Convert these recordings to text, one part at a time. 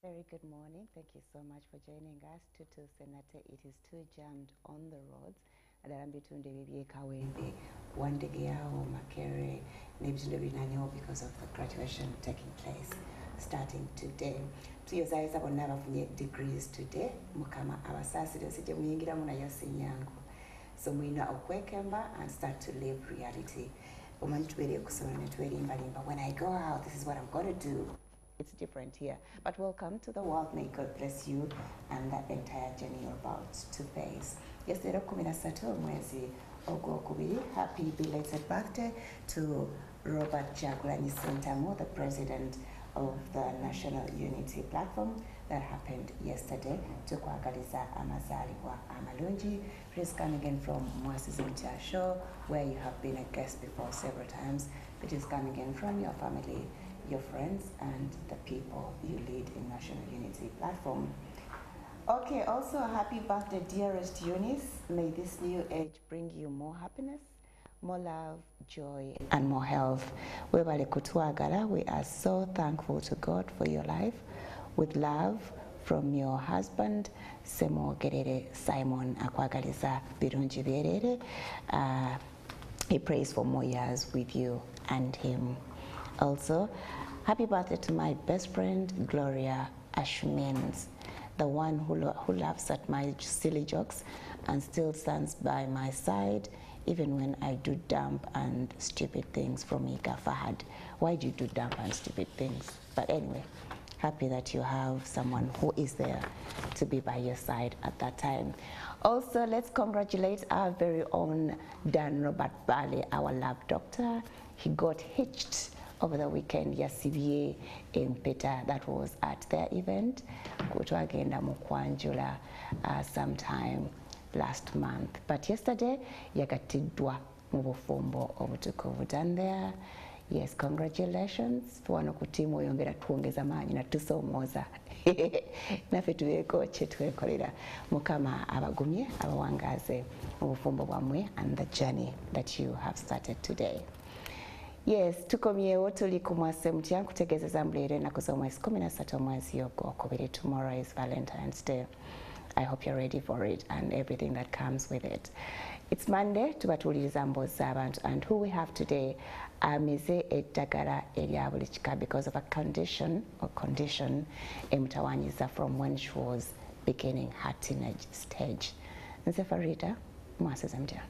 Very good morning. Thank you so much for joining us. Tutu Senate, it is too jammed on the roads. Naddala mu bitundu ebyo eby'e Wandegeyawo, Makerere n'ebitundu ebirinaanyewo because of the graduation taking place starting today. Tuyozaayoza bonna abafunye degrees today. Mukama abasaasire, ensi gye muyingiramu nayo si nnyangu. So mulina okwekemba and start to live reality. Omanyi tubeere ku ssomero ne twerimbalimba. When I go out, this is what I'm going to do. It's different here. But welcome to the world. May God bless you and that entire journey you're about to face. Yes, leero 13 omwezi ogwokubiri. Happy belated birthday to Robert Kyagulanyi Ssentamu, the president of the National Unity Platform that happened yesterday. Tukwagaliza amazaalibwa amalungi. Please coming in from Mwasuze Mutya Show, where you have been a guest before several times. It is coming in from your family, your friends, and the people you lead in National Unity Platform. Okay, also happy birthday, dearest Eunice. May this new age bring you more happiness, more love, joy, and more health. Webale kutwagala, we are so thankful to God for your life. With love from your husband, Ssemogerere Simon akwagaliza birungi byerere. He prays for more years with you and him. Also, happy birthday to my best friend, Gloria Ashmins, the one who laughs at my silly jokes and still stands by my side even when I do dumb and stupid things, from Ika Fahad. Why do you do dumb and stupid things? But anyway, happy that you have someone who is there to be by your side at that time. Also, let's congratulate our very own Dan Robert Bale, our love doctor. He got hitched over the weekend, yasibye empeta. That was at their event, kutwagenda mu kwanjula sometime last month. But yesterday, yagattiddwa mu bufumbo obutukuvu. Done there. Yes, congratulations. Wano ku ttiimu oyongera twongeza maanyi natusoomooza. Naffe tubeeko kye twekolera. Mukama abagumye, abawangaaze mu bufumbo bwammwe and the journey that you have started today. Yes, tukomyewo, tuli ku Mwasuze Mutya. Nkutegeezeza mbu leero ennaku z'omwezi 13 omwezi ogwokubiri. Tomorrow is Valentine's Day. I hope you're ready for it and everything that comes with it. It's Monday, tuba tuwuliriza mboozi z'abantu, and who we have today amize eddagala erya buli kika because of a condition or condition emutawanyiza from when she was beginning her teenage stage. Nze Farida, Mwasuze Mutya.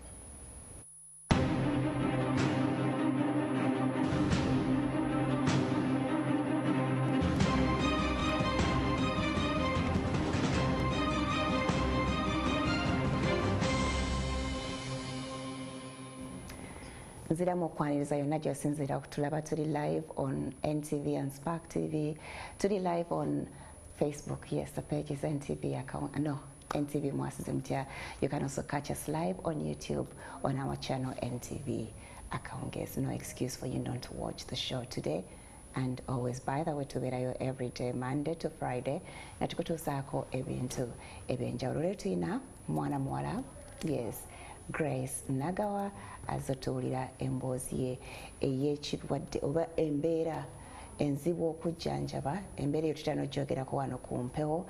Nziramu okwaniriza yonna gy'osinziira okutulaba. Tuli live on NTV and Spark TV. Tuli live on Facebook. Yes, the page is NTV account. No, NTV Mwasuze Mutya. You can also catch us live on YouTube on our channel NTV Akawungeezi. No excuse for you not to watch the show today. And always, by the way, tubeerayo every day, Monday to Friday, nga tukutuusaako ebintu ebyenjawulo. Leero tulina mwana muwala, yes, Grace Nagawa, azze tuwulira emboozi ye ey'ekirwadde oba embeera enzibu okujjanjaba. Embeera eyo tutera n'ogyogerako wano ku mpewo.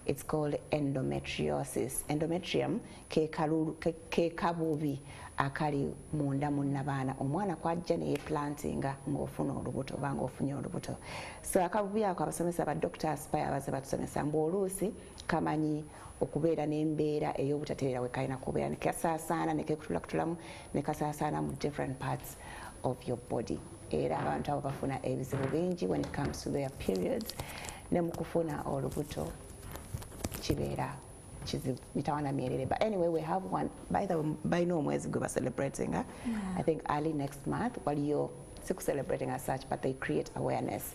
It's called endometriosis. Endometrium ke kabubi akali munda mu nnabaana omwana kwajja neyeplantinga ng'ofuna olubuto oba ng'ofunye olubuto. So akabubi ako, abasomesa ba Dr Aspire abaze batusomesa mbu oluusi kamanyi okubeera n'embeera ey'obutatereera we kalina kubeera, ne kasaasaana ne keekutulakutulamu ne kasaasaana mu different parts of your body. Era abantu abo bafuna ebizibu bingi when it comes to their periods, ne mu kufuna olubuto kibeera kizibu, mitawana myerere. But anyway, we have one, by the way, balina omwezi gwe bacelebrating. I think early next month waliyo, si ku celebrating as such, but they create awareness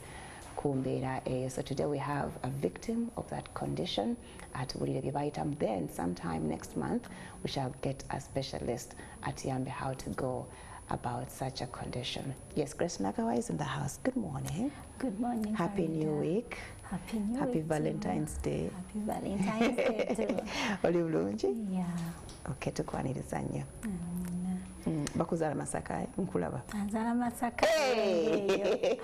ku mbeera eyo. So today we have a victim of that condition atubulire bye bayitamu. Then sometime next month we shall get a specialist atuyambe how to go about such a condition. Yes, Grace Nagawa is in the house. Good morning. Good morning. Happy Farida. New Week. Happy New Happy Week to you. Valentine's Day. Happy Valentine's Day too. Oli bulungi? Yeah. Okay, tukwaniriza nnyo. Bakuzaala Masaka, nkulaba. Anzaala Masaka. Hey!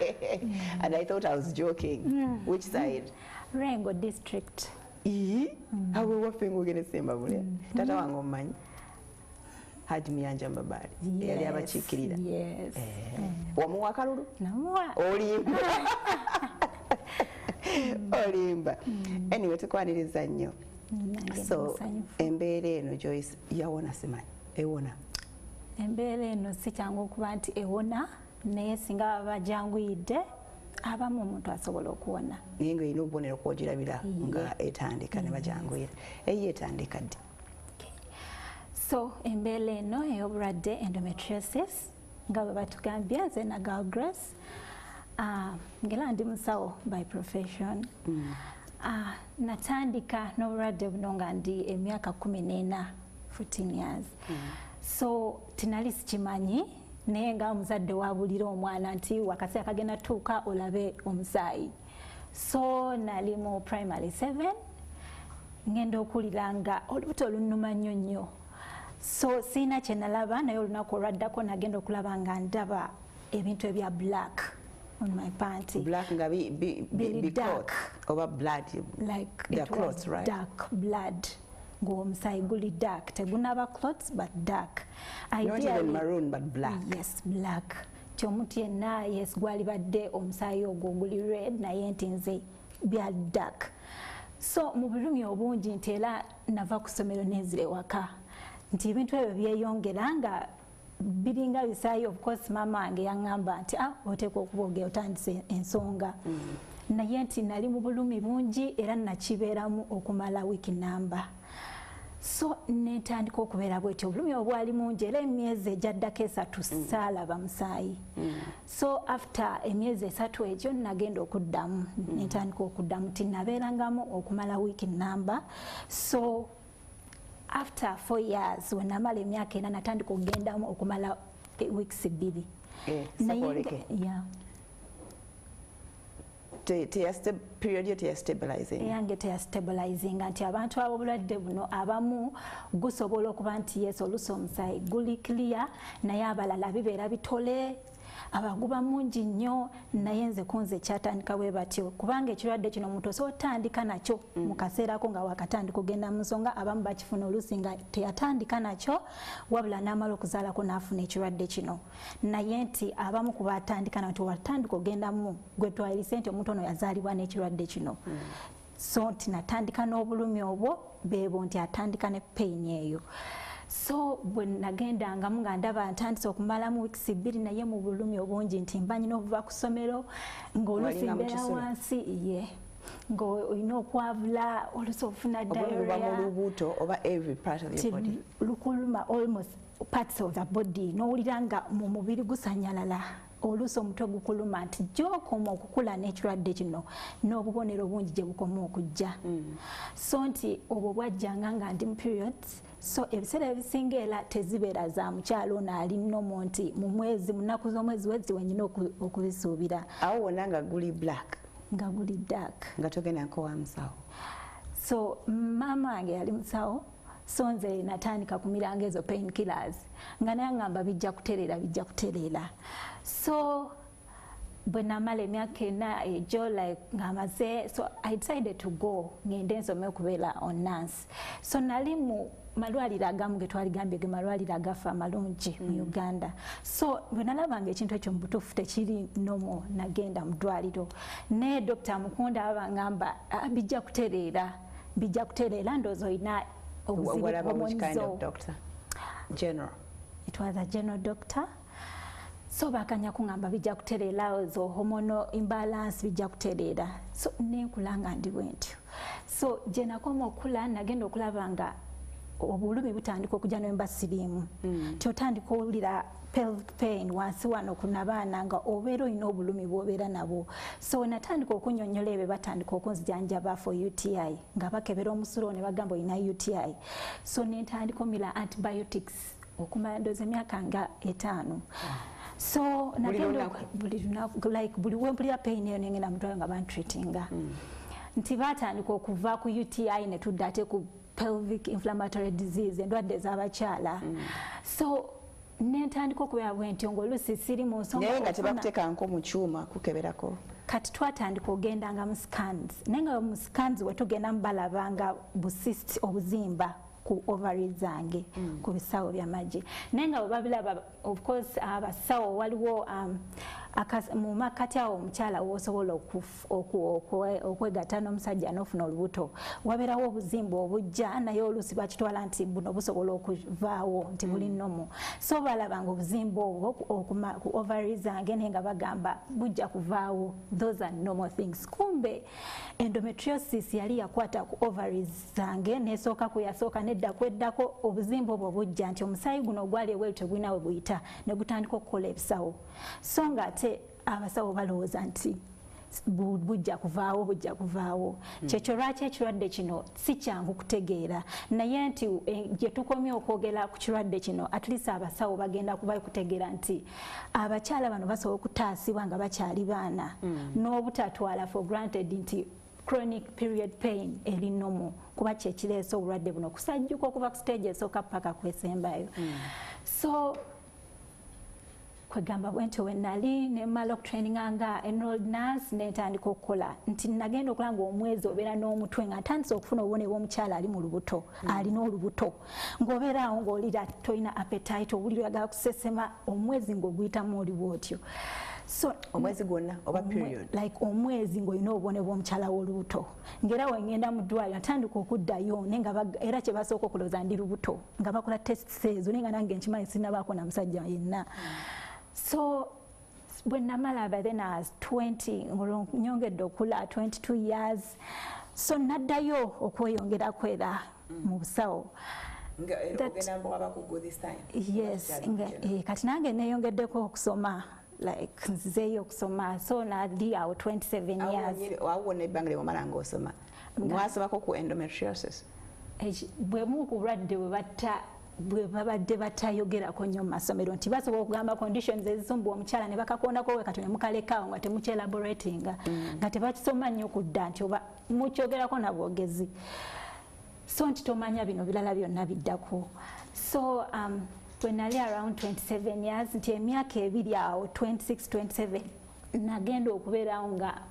And I thought I was joking. Which side? Lwengo district. Awo waffe ng'ogenda Sembabule. Taata wange omumanyi? Haji Muyanja Mbabaali. Eyali abakiikirira. Yes. Wamuwa akalulu? Namuwa. Olimba. Olimba. Anyway, tukwaniriza nnyo. Nange So, musanyufu. Embeera eno, Joyce, yawona simanyi? Ewona? Embeera eno si kyangu okuba nti ewona, naye singa baba bajanguyidde, abamu omuntu asobola okuwona. Naye ng'olina obubonero kwogirabira nga etandika ne bajanguyira. Eyo etandika ddi? So embeera eno ey'obulwadde endometriosis, nga bwe batugambye, nze Nagal Grace, ngera ndi musawo by profession. Natandika n'obulwadde buno nga ndi emyaka 14, 14 years. So tinali sikimanyi, naye nga omuzadde wabulira omwana nti wakaseera kagenda tuuka olabe omusaayi. So nali mu primary 7, ngenda okuwulira nga olubuto lunnuma nnyo nnyo. So siina kye nalaba, naye olunaku olwaddako nagenda okulaba nga ndaba ebintu ebya black on my panty. Black nga Biri bi dark. Cloth oba blood? Like The it clots, was right? dark blood, ng'omusaayi guli dark, tegunaba clots but dark. Not even Ideally- maroon but black. Yes, black. Ti omuntu yenna, yes, gwali badde omusaayi ogwo guli red, naye nti nze bya dark. So mu bulumi obungi nti era nava ku ssomero nenzira ewaka, nti ebintu ebyo byeyongera nga biringa bisaayi. Of course maama wange yaŋŋamba nti ah, oteekwa okuba oge otandise ensonga, naye nti nali mu bulumi bungi era nakibeeramu okumala wiiki namba. So netandika okubeera bwetyo, obulumi obwali mungi, era emyezi egyaddako 3 saalaba musaayi. So after emyezi 3 egyo nagenda okuddamu, netandika okuddamu nti nabeerangamu okumala wiiki namba. So after 4 years, we namala emyaka 4, natandika okugendamu okumala weeks 2. Naye Sokoleke. Yeah. Period yo teyastabilizing? Eyange teyastabilizinga, nti abantu ab'obulwadde buno abamu gusobola okuba nti yes, oluusi omusaayi guli clear, naye abalala bibeera bitole, abaguba mungi nnyo. Naye nze kunze kyatandika bwe batyo, kubanga ekirwadde kino omuntu osobola otandika nakyo mu kaseerako nga wakatandika ogenda mu nsonga. Abamu bakifuna oluusi nga teyatandika nakyo, wabula n'amala okuzaalako n'afuna ekirwadde kino. Naye nti abamu ku batandika nakyo, watandika ogendamu, gwe twayirise nti omuntu ono yazaalibwa n'ekirwadde kino. So nti natandika n'obulumi obwo, beebo nti atandika ne pain eyo. So bwe nagendangamu nga ndaba ntandise okumalamu weeks 2, naye mu bulumi obungi nti mba nyina obuva ku ssomero ng'oluusi Walinga mu mbeera kisulo? wansi ye ng'olina okwavula, oluusi ofuna Obulumi buba mu diarrhea. lubuto oba every part of your Ti body? Lukuluma almost parts of the body, n'owulira nga mu mubiri gusanyalala, oluusi omutwe gukuluma, nti gy'okoma okukula n'ekirwadde kino n'obubonero bungi gye bukoma okujja. So nti obwo bwajjanga nga ndi mu periods. So ebiseera ebisinga era tezibeera za mukyalo ono ali nnomo, nti mu mwezi, mu nnaku z'omwezi wezi wenyina okubisuubira. Awo wonna nga guli black? Nga guli dark. Nga togenda nkowa musawo? So maama wange yali musawo, so nze natandika kumiranga ezo pain killers, nga naye ngamba bijja kutereera, bijja kutereera. So bwe namala emyaka 4 egyo, like ng'amaze, so I decided to go ngende nsome okubeera on nurse. So nali mu malwaliro agamu ge twaligambye ge malwaliro agafa amalungi mu Uganda. So bwe nalabanga ekintu ekyo mu butuufu tekiri normal, nagenda mu ddwaliro, naye Dr. Mukunda aba ngamba, "Ah, bijja kutereera, bijja kutereera, ndowooza olina obuzibu Walaba which kind hormones of doctor? General? It was a general doctor. So bakanya kuŋŋamba bijja kutereera, ezo hormonal imbalance, bijja kutereera. So nenkula nga ndi bwe ntyo. So gye nakoma okula, nagenda okulaba nga obulumi butandika okujja nemba siriimu, ti otandika owulira pelvic pain wansi wano ku nabaana, nga obeera olina obulumi bw'obeera nabwo. So natandika okunyonnyola ebyo, batandika okunzijanjaba for UTI, nga bakebera omusulo ne bagamba olina UTI. So nentandika omira antibiotics okumala ndowooza emyaka nga 5. So Buli nagenda lunaku? Buli lunaku, like buli wempulira pain eyo nengenda mutwalo nga bantreatinga. Nti batandika okuva ku UTI ne tudda ate ku pelvic inflammatory disease, endwadde ez'abakyala. So Nentandika okubeera bwentyo ng'oluusi siri mu nsonga. Naye nga tebakuteekanko mu kyuma kukeberako? Kati twatandika ogendanga mu scans, naye nga mu scans wetugenda mubalabanga bu cyst, obuzimba ku ovaries zange, ku bisawo by'amagi. Naye nga bwe of course abasawo waliwo mu makkati awo omukyala wosobola okwegatta n'omusajja n'ofuna olubuto, wabeerawo obuzimba obujja, naye oluusi bakitwala nti buno busobola okuvaawo, nti buli normal. So balabanga obuzimba obwo ku ovaries zange, naye nga bagamba bujja kuvaawo, those are normal things. Kumbe endometriosis yali yakwata ku ovaries zange, nesooka kuyasooka neddako eddako, obuzimba obwo bujja nti omusaayi guno ogwali ebweru tegulina we buyita, ne gutandika okukola ebisawo. So nga ate abasawo balowooza nti bujja kuvaawo, bujja kuvaawo. Kyekyo lwaki ekirwadde kino si kyangu kutegeera, naye nti gye tukomye okwogera ku kirwadde kino, at least abasawo bagenda kuba kutegeera nti abakyala bano basobola okutaasibwa nga bakyali baana, n'obutatwala for granted nti chronic period pain eri normal, kuba kyekireese obulwadde buno kusajjuka okuva ku stage esooka paka kwesembayo. So kwegamba bwentyo we nali nemala okutraininga nga enrolled nurse, nentandika okukola nti nagenda okulaba nga omwezi obeera n'omutwe, nga ntandise okufuna obubonero bw'omukyala ali mu lubuto, alina olubuto, ng'obeera awo ng'olira tolina appetite, owulira oyagala kusesema, omwezi ng'oguyitamu oli bwotyo. So omwezi gwonna oba period? Like omwezi ng'olina obubonero bw'omukyala w'olubuto, ng'era wengenda mu ddwaliro ntandika okuddayo, naye nga era kye basooka okulowooza ndi lubuto, nga bakola tests ezo, naye nga nange nkimanyi sinnabaako na musajja yenna. So bwe namala, by then I was 20, nyongedde okula, 22 years, so naddayo okweyongerako era mu busawo. Yes, kati nange neyongeddeko okusoma, like nzizeeyo okusoma, so nali awo 27 years. Awo wonna ebbanga lyewamala ng'osoma, mwasomako ku endometriosis? Bwemu ku bulwadde bwe batta bwe babadde batayogerako nnyo mu masomero, nti basobola okugamba conditions ezisumbuwa omukyala ne bakakoonako we kati ne mukalekaawo nga temukyelaboratinga, nga tebakisoma nnyo kudda nti oba mukyogerako na bwogezi, so nti tomanya bino birala byonna biddako. So bwe nali around 27 years, nti emyaka 2 awo, 26 27, nagenda okubeerawo nga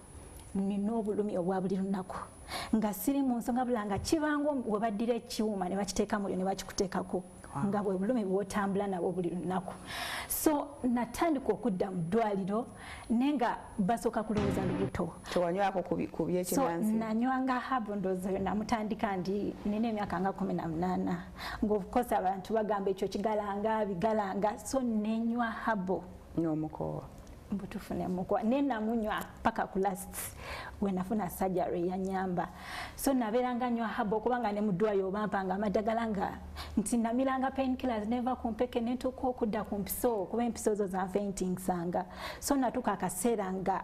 nina obulumi obwa buli lunaku, nga siri mu nsonga bula, nga kibanga we baddira ekiwuma ne bakiteeka mulyo ne bakikuteekako, nga bwe bulumi bw'otambula nabwo buli lunaku. So natandika okudda mu ddwaliro, naye nga basooka kulowooza lubuto. Tewanywako ku byekinansi? So nanywanga herbal, ndowooza yo namutandika ndi nina emyaka nga 18, nga of course abantu bagamba ekyo kigalanga bigalanga, so nenywa herbal. N'omukoowa? Mbutuufu nemukuwa, naye namunywa paka ku last we nafuna surgery yanyamba. So nabeeranga nywa herbal, kubanga ne mu ddwaliro bampanga amaddagala, nga nti namiranga painkillers, neva ku mpeke nentuuka okudda ku mpiso, kuba empiso zo zanfaintingsanga. So natuuka akaseera nga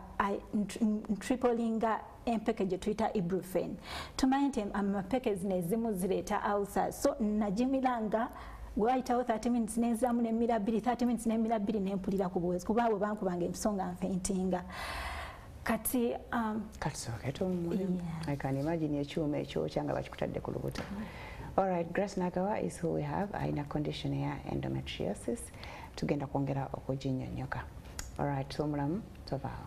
ntriplinga empeke gye tuyita ibuprofen. Tumanyi nti amapeke zino ezimu zireeta ulcers, so nagimiranga bwe wayitawo 30 minutes nenziramu nemmira 2, 30 minutes nemmira 2, nempulira ku buwezi, kuba bwe bankubanga empiso nga nfaintinga. Kati Kati sooke tuwummulemu. I can imagine ekyuma ekyokya nga bakikutadde ku lubuto. Alright, Grace Nagawa is who we have, alina condition ya endometriosis, tugenda kwongera okuginnyonnyoka. Alright, tuwummulamu, tovaawo.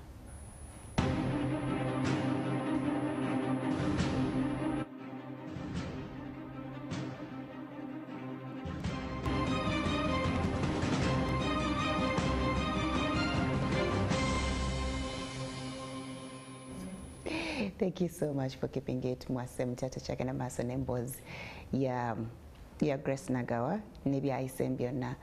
Thank you so much for keeping it mwase mutata kyagenda maaso n'emboozi ya Grace Nagawa n'ebyayise byonna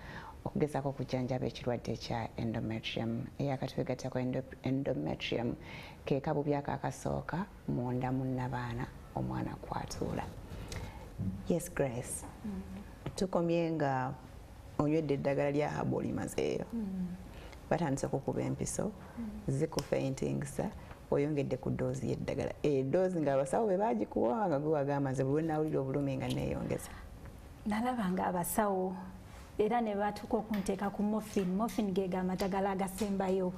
okugezaako okujjanjaba ekirwadde ekya endometrium. Eyakatwegattako, endometrium ke kabubi ako akasooka munda mu nnabaana omwana kwatuula. Yes, Grace, tukomye nga onywedde eddagala lya herbal, olimazeeyo, batandise okukuba empiso, zikufaintingisa, oyongedde ku doozi y'eddagala, edoozi ng'abasawo be bagikuwa, nga gwe wagamba nze buli lwe nawulira obulumi nga neeyongeza? Nalaba nga abasawo era ne batuuka okunteeka ku morphine. Morphine ge amadagala agasembayo,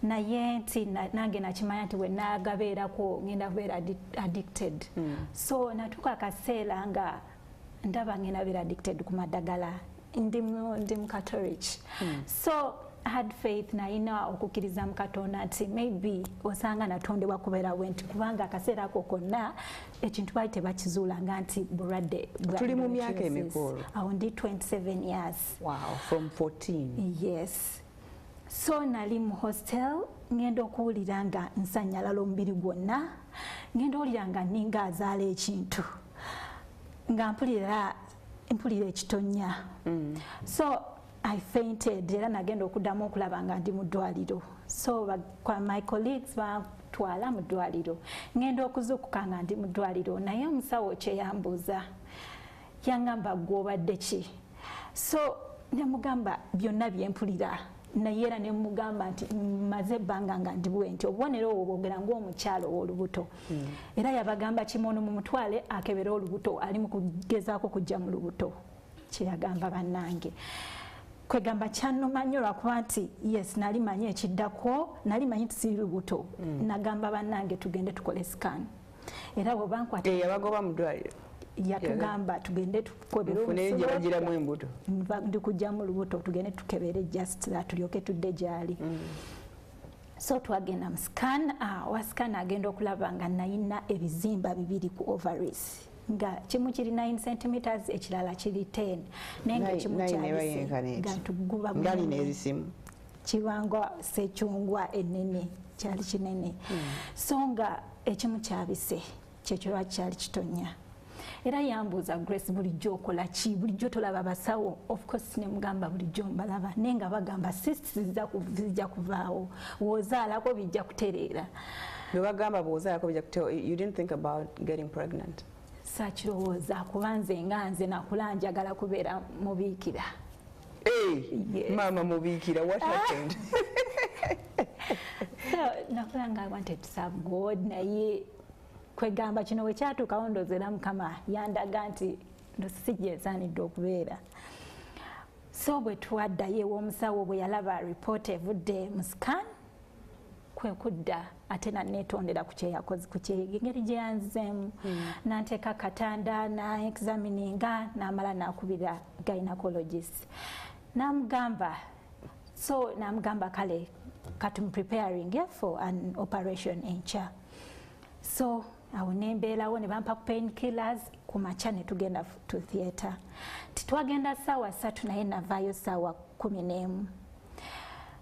naye nti nange nakimanya nti bwe naagabeerako ngenda kubeera addicted. So natuuka akaseera nga ndaba ngenda beera addicted ku madagala. Ndi mu Catholic. So I had faith, nalina okukkiriza mu Katonda nti maybe osanga natondebwa kubeera bwe nti, kubanga akaseera ako konna ekintu baali tebakizuulanga nti bulwadde bwa Tuli mu myaka endometriosis. emikulu. Awo ndi 27 years. Wow, from 14. Yes. So nali mu hostel, ngenda okuwulira nga nsanyalala omubiri gwonna, ngenda owulira nga ninga azaala ekintu, nga mpulira ekitonya. So I fainted, era nagenda okuddamu okulaba nga ndi mu ddwaliro. So my colleagues bantwala mu ddwaliro, ngenda okuzuukuka nga ndi mu ddwaliro. Naye omusawo kyeyambuuza, yaŋŋamba, "Gw'obadde ki?" So nemugamba byonna byempulira, naye era nemugamba nti maze ebbanga nga ndi bwe nti, obubonero obwo bwogera ng'omukyalo ow'olubuto. Era yabagamba kimono, mumutwale akebere olubuto, ali mu kugezaako kujja mu lubuto. Kyeyagamba bannange, kwegamba kyannuma nnyo, lwakuba nti yes, nali manyi ekiddako, nali manyi nti siri lubuto. Nagamba bannange, tugende tukole scan, era bwe bankwata Yabagoba mu ddwaliro? Yatugamba tugende tukebere. Mufuneyo gye bagiramu embuto. Ndi kujjamu lubuto, tugende tukebere, just that tulyoke tudde gyali. So twagenda mu scan. Wa scan agenda okulaba nga nayina ebizimba bibiri ku ovaries, nga kimu kiri 9 centimeters, ekirala kiri 10, naye nga ekimu Nine ne kyabise bayenkana eti. nga tuguba Nga lino munene. erisimu. Kibanga sekyungwa enene, kyali kinene. So nga ekimu kyabise, kyekyo lwaki kyali kitonya. Era yambuuza, "Grace, bulijjo okola ki? Bulijjo tolaba basawo?" Of course nemugamba, bulijjo mbalaba, naye nga bagamba cysts zijja kuvaawo, wozaalako bijja kutereera. Bwe bagamba bw'ozaalako bijja kutereera, you didn't think about getting pregnant? Saakirowooza, kuba nze nga nze nakula njagala kubeera mubiikira. Hey, Yes. Mama mubiikira, what happened? So nakula nga I wanted to serve God, naye kwegamba kino bwe kyatuukawo, ndowooza era Mukama yandaga nti si gye nsaanidde okubeera. So bwe twaddayo ew'omusawo, bwe yalaba ripoota evudde mu scan, kwe kudda ate naneetondera ku kyeyakoze, ku engeri gye yanzizeemu. Nanteeka katanda, na examininga, n'amala n'akubira gynecologist, n'amugamba, so n'amugamba, kale kati preparing for an operation enkya. So awo nembeerawo, ne bampa pain killers, ku makya ne tugenda to theatre. Titwagenda 3:00, naye navaayo 11:00.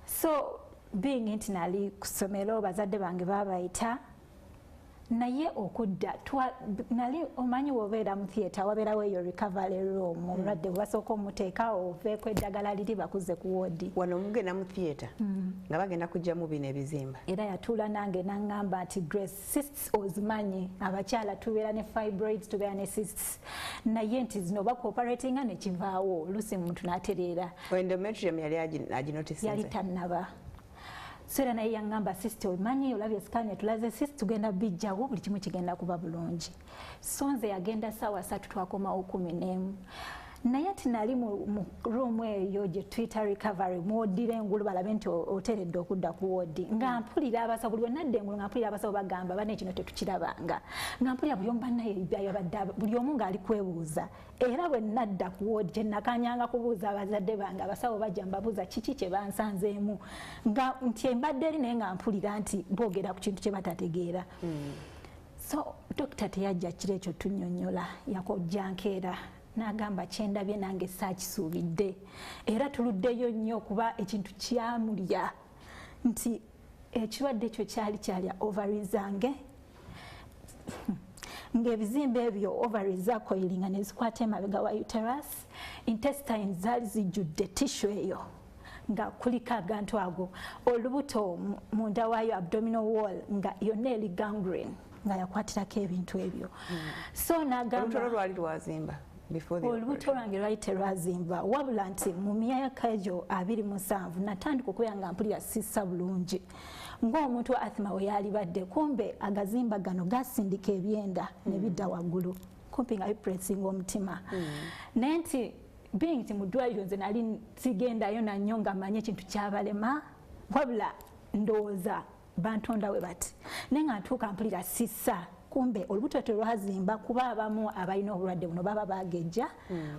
So being nti nali ku ssomero, bazadde bange babayita, naye okudda nali omanyi wobeera mu theatre wabeerawo eyo recovery room, omulwadde bwe basooka omuteeka oveeko eddagala liri bakuze ku woodi. Wano mugenda mu theatre nga bagenda kugyamu bino ebizimba? Era yatuula nange naŋŋamba nti, "Grace, cysts ozimanyi, abakyala tubeera ne fibroids, tubeera ne cysts, naye nti zino bakuoperatinga nekivaawo, oluusi muntu n'atereera." Endometrium yali aginotisinze? Yali tannaba. So era naye yaŋŋamba, "Cyst omanyi, olabye scan etulaze cyst, tugenda bijjawo, buli kimu kigenda kuba bulungi." So nze yagenda 3:00, twakomawo 11:00, naye ati nali mu room eyo gye tuyita recovery, mwoddira engulu balabe nti oteredde okudda ku woodi, nga mpulira abasawo, buli wenadda engulu nga mpulira abasawo bagamba, "Bane, kino tetukirabanga," nga mpulira buli omu, bannaye yabadde buli omu ng'ali kwebuuza. Era bwe nadda ku woodi, kye nakanyanga kubuuza abazadde bange, abasawo bajja mbabuuza kiki kye bansanzeemu, nga nti embadde eri, naye nga mpulira nti boogera ku kintu kye batategeera. So dokita teyajja kiro ekyo tunnyonnyola, yakojja nkeera n'agamba, "Kyendabye nange saakisuubidde, era tuluddeyo nnyo," kuba ekintu kyamulya nti ekirwadde ekyo kyali kyalya ovary zange, ng'ebizimba ebyo ovaries zacoilinga ne zikwata emabega wa uterus, intestines zaali zijjudde tissue eyo nga kuliko agantu ago, olubuto munda waayo, abdominal wall nga yonna eri gangrene, nga yakwatirako ebintu ebyo. So n'agamba Olubuto lwali lwazimba before the Olubuto operation? lwange lwali terwazimba, wabula nti mu myaka egyo 27 natandika okubeera nga mpulira sissa bulungi ng'omuntu wa asthma we yalibadde. Kumbe agazimba gano gasindika ebyenda ne bidda waggulu, kumpi nga bipressinga omutima. Naye nti being nti mu ddwaliro nze nali sigendayo nannyo nga manye ekintu kyabalema, wabula ndowooza bantonda we bati, naye nga ntuuka mpulira sissa. Kumbe olubuto terwazimba, kuba abamu abalina obulwadde buno baba bagejja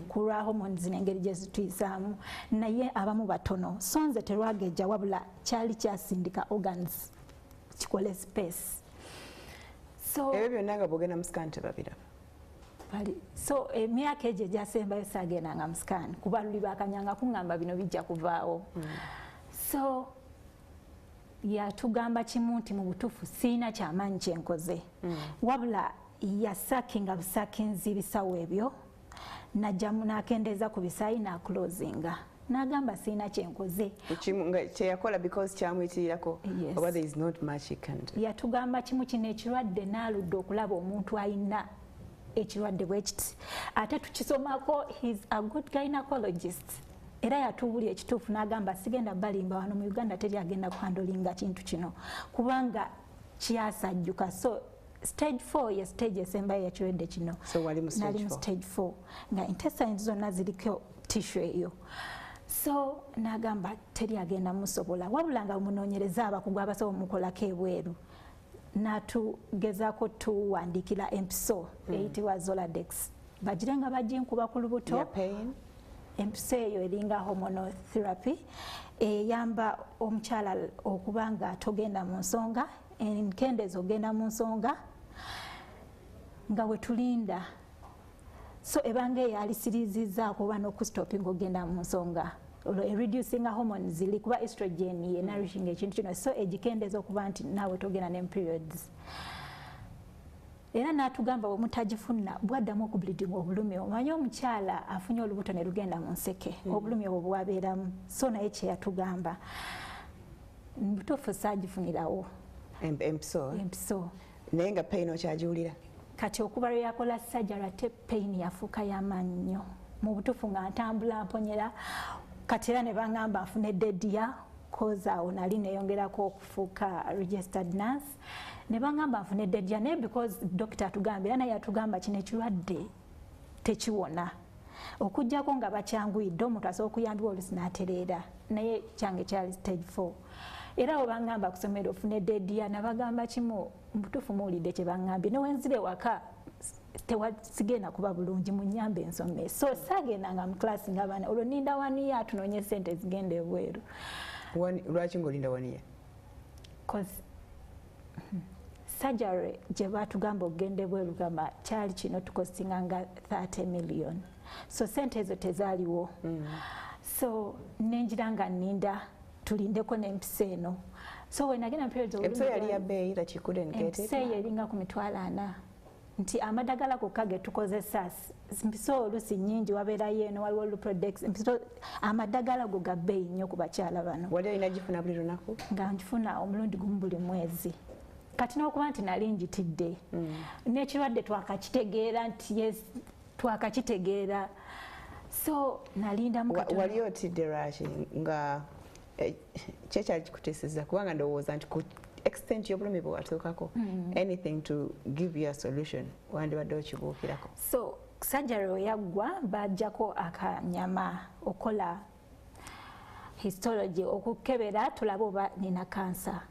ku lwa hormones n'engeri gye zituyisaamu, naye abamu batono. So nze terwagejja, wabula kyali kyasindika organs kikole space. So Ebyo byonna nga bwogenda mu scan tebabiraba? Bali so emyaka egyo egyasembayo saagendanga mu scan, kuba luli bakanyanga kuŋŋamba bino bijja kuvaawo. So yatugamba kimu nti mu butuufu siina kyamaanyi kyenkoze, wabula yasakinga busakinzi bisawo ebyo, najjamu n'akendeeza ku bisaayi n'aclosinga, n'agamba siina kyenkoze. Kimu nga kyeyakola because kyamuyitirirako? Yes. Oba there is not much he can do? Yatugamba kimu, kino ekirwadde n'aludde okulaba omuntu alina ekirwadde bwe kiti, ate tukisomako. He's a good gynecologist, era yatuubulya ekituufu n'agamba sigenda balimba, wano mu Uganda teri agenda kuhandlinga kintu kino kubanga kyasajjuka. So stage 4 ye stage esembayo yakirwadde kino. So wali mu stage Nali mu 4? stage 4, nga intestines zonna ziriko tissue eyo. So n'agamba teri agenda musobola, wabula nga munoonyereza abakugu abasobola mukolako ebweru. N'atugezaako tuwandiikira empiso eyitibwa Zoladex, bagire nga baginkuba ku lubuto. Ya pain? Empiso eyo eringa hormonal therapy, eyamba omukyala okuba nga togenda mu nsonga, enkendeeza ogenda mu nsonga nga we tulinda. So ebanga eyalisirizizaako oba n'okustopinga ogenda mu nsonga, olwo ereducinga hormones ziri, kuba estrogen ye nourishing ekintu kino, so egikendeeza okuba nti naawe togenda ne periods. Era n'atugamba bwe mutagifuna bwaddamu okubleeding, obulumi, omanyi omukyala afunye olubuto ne lugenda mu nseke, obulumi obwo bwabeeramu. So naye kye yatugamba butuufu saagifunirawo. Empiso? Empiso. Naye nga pain okyagiwulira? Kati okuva lwe yakola surgery, ate pain yafuuka y'amaanyi nnyo. Mu butuufu nga ntambula mponyera. Kati era ne baŋŋamba nfune dedia, cause awo nali neyongerako okufuuka registered nurse, ne baŋŋamba nfune dedia. Naye because doctor atugamba, era naye yatugamba kino ekirwadde tekiwona okugjako nga bakyanguyidde, omuntu asobola okuyambibwa olusi n'atereera, naye kyange kyali stage 4. Era bwe baŋŋamba kusomero ofune dedia, nabagamba kimu, mubutuufu muwulidde kye baŋŋambye, newenzira ewaka sigenda kuba bulungi, munyambe ensome. So saagendanga mu class nga baana, olwo ninda one year tunoonye sente zigenda ebweru. Lwaki ng'olinda one year? Cause surgery gye baatugamba okugenda ebweru, gamba kyali kino tucostinga nga 30 million, so sente ezo tezaaliwo. So nenjira nga nninda tulindeko n'empisa eno. So when nagenda periods, Empiso yali ya bbeeyi that you couldn't get it? Empiso eyo eringa ku 40,000, nti amadagala gokka ge tukozesa, mpiso olusi nnyingi, wabeerayo eno, waliwo Luprodex, empiso amadagala go ga bbeeyi nnyo ku bakyala bano. Wali olina gifuna buli lunaku? Nga ngifuna omulundi gumu buli mwezi. Kati n'okuba nti nali njitidde n'ekirwadde twakakitegeera nti yes, twakakitegeera, so nalindamu katono. Wali otidde lwaki? Nga kyekyali kikuteeseza? Kubanga ndowooza nti ku extent y'obulumi bwe watuukako, anything to give you a solution wandibadde okibuukirako. So surgery we yaggwa, bajjako akanyama okola histology okukebera tulabe oba nina kansa.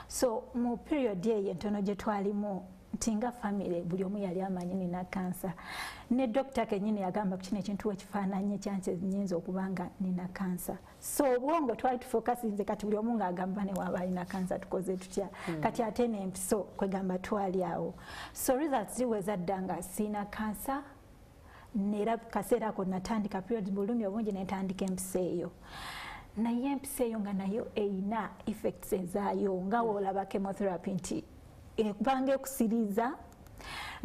So mu period eyo entono gye twalimu nti nga family buli omu yali amanyi nina kansa, ne dokita kenyini yagamba kino ekintu wekifaananye kyansi nyinza okuba nga nina kansa. So obwongo twali tufocusinze, kati buli omu ng'agamba ne waba alina kansa tukoze tutya? Kati ate n'empiso, kwegamba twali awo. So results ziweza dda nga siina kansa, nera kaseera ako natandika period, bulumi obungi, netandika empiso eyo. Naye empiso eyo nga nayo eyina effects ezaayo, nga woolaba chemotherapy nti ekubanga ekusiriza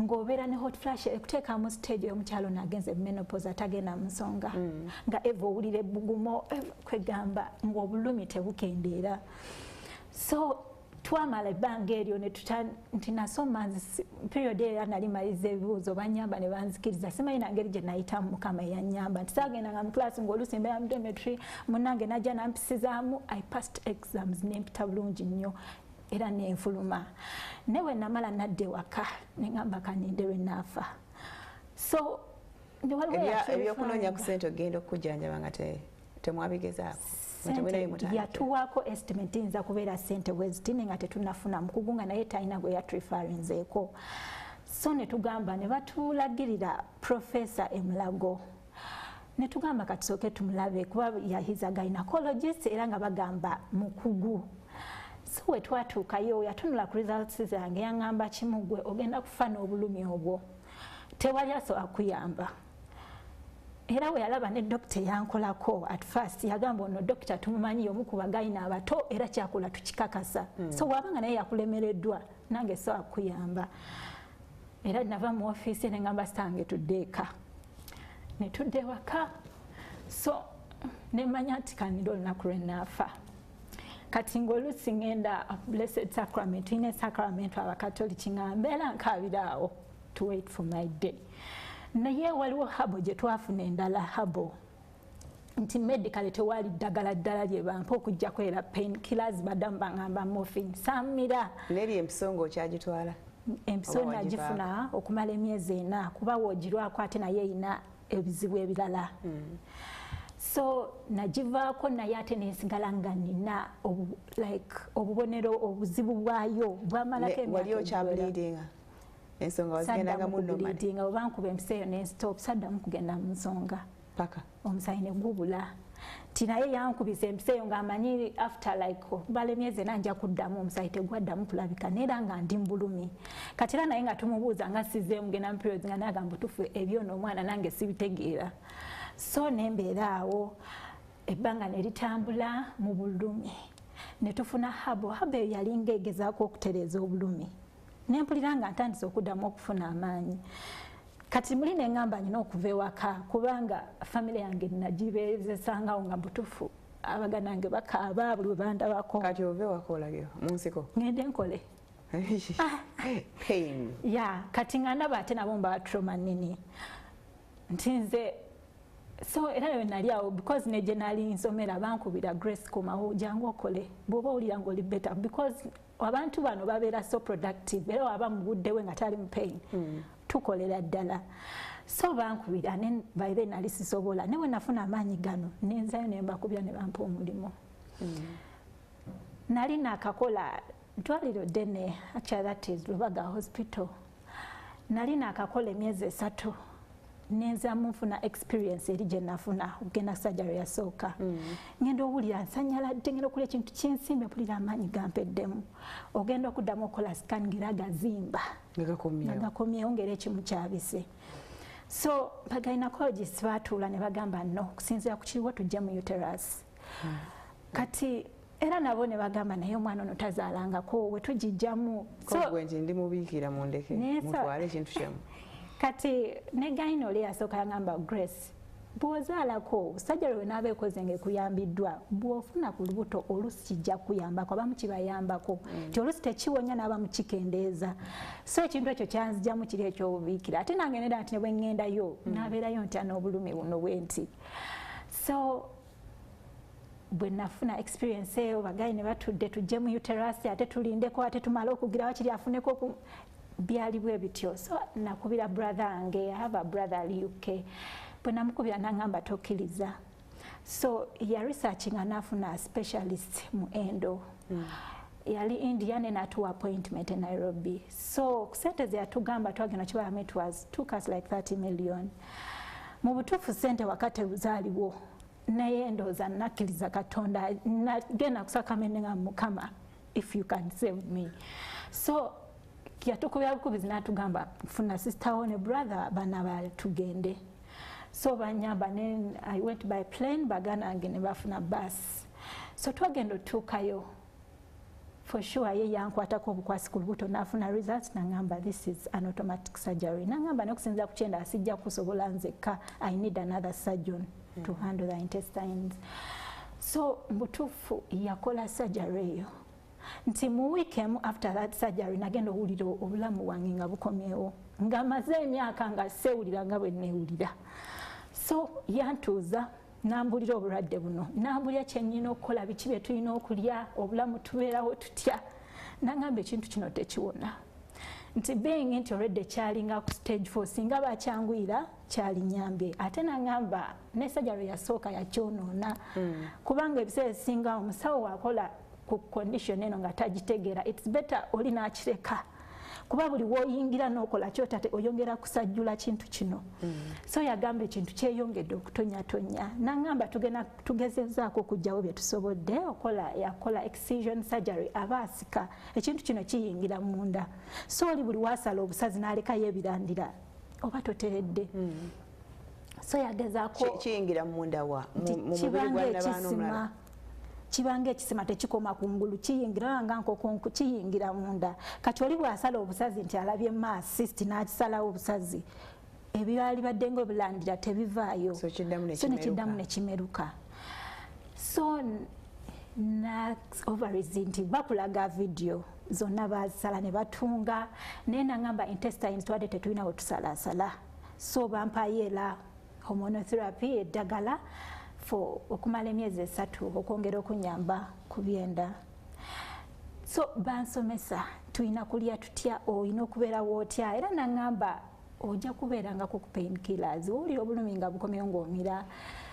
ng'obeera ne hot flash, ekuteekamu stage y'omukyalo nagenze menopause atagenda mu nsonga, nga eva owulira ebbugumo, kwegamba ng'obulumi tebukendeera. So twamala ebbanga eryo nti nasoma period era nali maliza ebibuuzo, banyamba ne banzikiriza. Simanyi nangeri gye nayitamu, Mukama eyanyamba nti saagendanga mu class, ng'oluusi mbeera mu dormitory, munnange najja nampisizaamu. I passed exams nempita bulungi nnyo era nenfuluma. Naye we namala nadda ewaka neŋŋamba kaninde lwe naafa. So Ebyokunoonya ku sente ogenda okukujjanjaba nga temwabigezaako? Yatuwaako estimate, yinza kubeera sente wezitine nga tetunafuna mukugu, nga naye talina gwe yatureferrinzeeko. So ne tugamba, ne batulagirira Professor Emulago, ne tugamba katusooke tumulabe kuba he's a gynecologist era nga bagamba mukugu. So we twatuukayo, yatunula ku results zange, yaŋŋamba kimu: "Gwe ogenda kufa n'obulumi obwo, tewali asobola kuyamba." Era we yalaba ne dokita yankolako, at first yagamba, "Ono dokita tumumanyi, omu ku ba gynae abato, era kyakola tukikakasa. So bw'abanga naye yakulemereddwa, nange sobola kuyamba." Era nava mu ofiisi ne ngamba sitange tudde eka, ne tudda ewaka. So nemanya nti kanira olunaku lwe naafa. Kati ng'oluusi ŋŋenda Blessed Sacrament, tulina sacrament Abakatoliki, nga mbeera nkaabira awo to wait for my day. Naye waliwo herbal gye twafuna endala, herbal nti medically tewali ddagala ddala lye bampa okugjako era pain killers, baddamu baŋŋamba morphine, sammira. Neri empiso ng'okyagitwala? Empiso nagifuna okumala emyezi 4, kuba woogirwako ate naye erina ebizibu ebirala. So nagivaako, naye ate nensigala nga nina like obubonero, obuzibu bwayo bwamalako. Wali okyableedinga? Ensonga wazigendangamu? Normally oba nkuba empiso eyo nenstop, saddamu kugenda mu nsonga. Paka? Omusayi ne gubula. Ti naye yankubisa empiso eyo ng'amanyi after like okumala emyezi 4 nja kuddamu, omusayi tegwaddamu kulabika, neera nga ndi mu bulumi. Kati era naye nga tumubuuza nga sizeemu genda mu periods, nga naye agamba, "Butuufu ebyono omwana nange sibitegeera." So nembeera awo, ebbanga ne litambula mu bulumi, ne tufuna herbal. Herbal eyo yalinga egezaako okutereeza obulumi, nempulira nga ntandise okuddamu okufuna amaanyi. Kati muli neŋŋamba nyina okuva ewaka, kubanga famire yange nagibeezesangawo nga butuufu abaganange bakaaba buli bwe bandabako. Kati ove waka olage mu nsiko? Ŋŋende nkole. Pain. Ya, kati nga ndaba ate nabo mbawa trauma nnene nti nze. So era we nali awo, because ne gye nali nsomera bankubira, "Grace, komawo, jangu okole bw'oba owulira ng'oli better," because abantu bano babeera so productive, era waba mu budde we nga tali mu pain, tukolera ddala. So bankubira ne by then nali sisobola, ne bwe nafuna amaanyi gano nenzayo ne mbakubira ne bampa omulimu. Nali nakakola ddwaliro ddene, actually that is Lubaga Hospital. Nali nakakola emyezi 3, nenzamu nfuna experience eri gye nafuna okugenda surgery yasooka. Ngenda owulira nsanyaladde, ngenda okulya ekintu kyensimbe, mpulira amaanyi gampeddemu. Ogenda okuddamu okukola scan ngera gazimba nga gakomyewo, ngera ekimu kyabise. So ba gynecologist batuula ne bagamba, "No, okusinziira ku kiriwo tujje mu uterus." Kati era nabo ne bagamba, "Naye omwana ono tazaalangako, we tugijjamu." So nti ndi mubiikira, mundeke mutwale ekintu kyamu. Kati ne gynae oli yasooka yagamba, "Grace, bw'ozaalako, surgery we naaba ekoze ng'ekuyambiddwa, bw'ofuna ku lubuto olusi kijja kuyambako, abamu kibayambako. Ti olusi tekiwonya, n'abamu kikendeeza." So ekintu ekyo kyanzijamu kiri ekyobubiikira. Ate nange nera nti ne bwe ŋŋendayo nabeerayo ntya n'obulumi buno bwe nti? So bwe nafuna experience eyo, ba gynae ne batudde, tujje mu uterus, ate tulindeko, ate tumale okugira wakiri afuneko, byali bwe bityo. So nakubira brother wange, I have a brother ali UK. Bwe namukubira naŋŋamba, "Tokkiriza." So ya researching n'afuna specialist mu endo. Yali India, ne natuwa appointment e Nairobi. So sente ze yatugamba twagenda kibalamu, it was took us like 30 million. Mu butuufu sente wakati zaaliwo, naye ndowooza nakkiriza Katonda, nagenda kusakamende nga, "Mukama, if you can save me." So yatukubira bukubizi n'atugamba, "Funa sister wo ne brother bana batugende." So banyamba ne I went by plane, baganda wange ne bafuna bus. So twagenda otuukayo, for sure ye yankwatako obukwasi ku lubuto, n'afuna results, nangamba, "This is an automatic surgery." Nangamba, "N'okusinziira ku kyenda sijja kusobola nzekka, I need another surgeon to handle the intestines." So mbutuufu yakola surgery eyo, nti mu wiiki emu after that surgery nagenda owulira obulamu bwange nga bukomyewo, nga maze emyaka nga seewulira nga bwe neewulira. So yantuuza, nambulira obulwadde buno, nambulira kyenyina okukola, biki bye tulina okulya, obulamu tubeerawo tutya. Nangamba ekintu kino tekiwona, nti being nti olwedde kyalinga ku stage 4, singa bakyanguyira kyalinyambye. Ate nangamba ne surgery yasooka yakyonoona. Kubanga ebiseera ebisinga omusawo wakola ku condition eno nga tagitegeera, it's better oli nakireka. Kuba buli w'oyingira n'okola kyotate oyongera kusajjula kintu kino. So yagamba ekintu kyeyongedde okutonyatonya. N'aŋŋamba tugezezaako okuggyawo bye tusobodde, okola yakola excision surgery, aba asika ekintu kino kiyingira munda. So oli buli wasala obusazi n'alekayo ebirandira oba toteredde. So yagezaako kiyingira munda wa mu mubiri gwa nnabaana omulala. Kibanga ekisima, tekikoma kungulu, kiyingira nga nkoko, kiyingira munda. Kati oli bw'asala obusazi nti alabye mass cyst n'akisalawo obusazi, ebyali badde ng'obilandira tebivaayo. So kiddamu so nekiddamu nekimeruka. So na ovaries nti bakulaga video zonna bazisala ne batunga, naye nangamba intestines twadde tetulina we tusalasala. So bampayo era hormonotherapy, eddagala for okumala emyezi 3 okwongera okunyamba ku byenda. So bansomesa tulina kulya tutya, olina okubeerawo otya, era nangamba ojja kubeerangako ku painkillers, owulira obulumi nga bukomyewo ng'omira.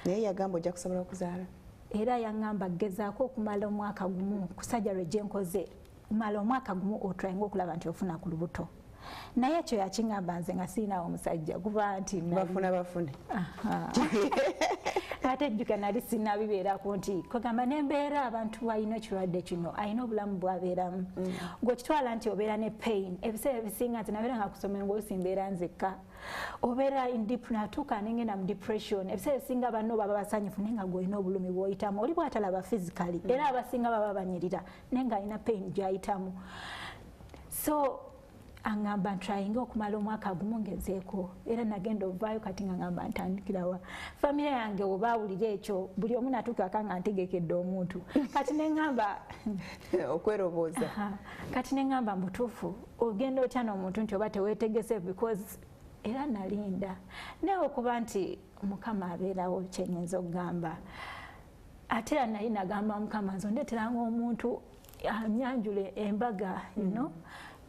Naye yagamba ojja kusobola okuzaala? Era yaŋŋamba gezaako okumala omwaka gumu ku surgery gye nkoze, mala omwaka gumu otryinga okulaba nti ofuna ku lubuto. Naye ekyo yakiŋŋamba nze nga sirinaawo omusajja, kuba nti bafuna bafune. Ate jjuka nali sinnabibeerako nti kwegamba nembeera abantu balina ekirwadde kino alina obulamu bwabeeramu. Gw'okitwala nti obeera ne pain ebiseera ebisinga, nti nabeera nga kusomero ng'oluusi mbeera nzekka, obeera in deep, natuuka nengenda mu depression. Ebiseera ebisinga banno baba basanyufu naye nga gw'olina obulumi bw'oyitamu, oli bw'atalaba physically, era abasinga baba banyirira naye ng'alina pain gy'ayitamu. So aŋŋamba ntryinga okumala omwaka gumu ngezeeko, era nagenda ovaayo kati nga ŋŋamba ntandikirawa. Famire yange oba awulira ekyo, buli omu natuukaka nga ntegekedde omuntu. Kati ne ŋŋamba okwerobooza. Kati ne ŋŋamba mutuufu ogenda otya n'omuntu nti oba teweetegese, because era nalinda. Naye okuba nti Mukama abeerawo kyenyinza okugamba. Ate era nali nagamba Mukama nze ondeeteranga omuntu anyanjule embaga, you know.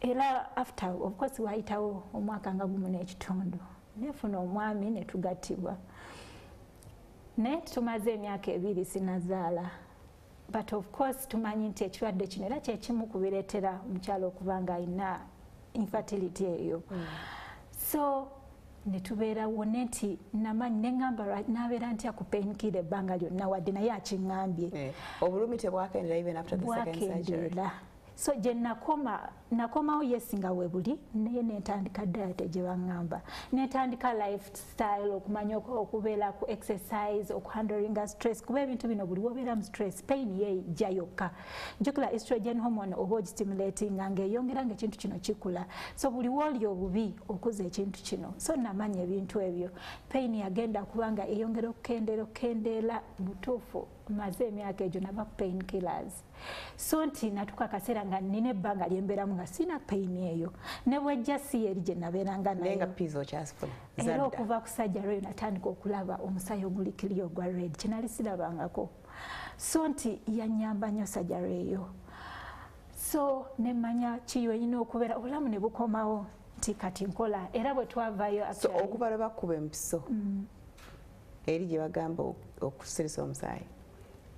Era after of course wayitawo omwaka nga gumu n'ekitundu nefuna omwami ne tugattibwa, naye tumaze emyaka 2 sinazaala. But of course tumanyi nti ekirwadde kino era kyekimu ku bireetera omukyala okuba nga alina infertility eyo. So ne tubeerawo ne nti namanyi ne ŋŋamba nabeera ntya ku painkiller ebbanga lyonna, wadde naye akiŋŋambye. Obulumi tebwakendera even after the second surgery? So gye nakomawo yes nga we buli, naye nentandika diet gye baŋŋamba, nentandika lifestyle, okumanya okubeera ku exercise, okuhandlinga stress, kuba ebintu bino buli wobeera mu stress pain yejja yokka. Jjukira estrogen hormone oba ogistimulatinga ng'eyongera ng'ekintu kino kikula, so buli wooli obubi okuza ekintu kino. So namanya ebintu ebyo, pain yagenda kubanga eyongera okukendeera okukendeera. Butuufu maze emyaka egyo nava ku painkillers. So nti natuuka akaseera nga nnina ebbanga lyembeeramu nga sirina pain eyo, ne bwejja si eri gye nabeeranga naye nga pizo okyazifuna. Era okuva ku surgery eyo natandika okulaba omusaayi oguli clear ogwa red, kye nali sirabangako. So nti yannyamba nnyo surgery eyo. So ne mmanya ki wenyina okubeera, obulamu ne bukomawo nti kati nkola. Era bwe twavaayo So okuva lwe bakuba empiso eri gye bagamba okusirisa omusaayi,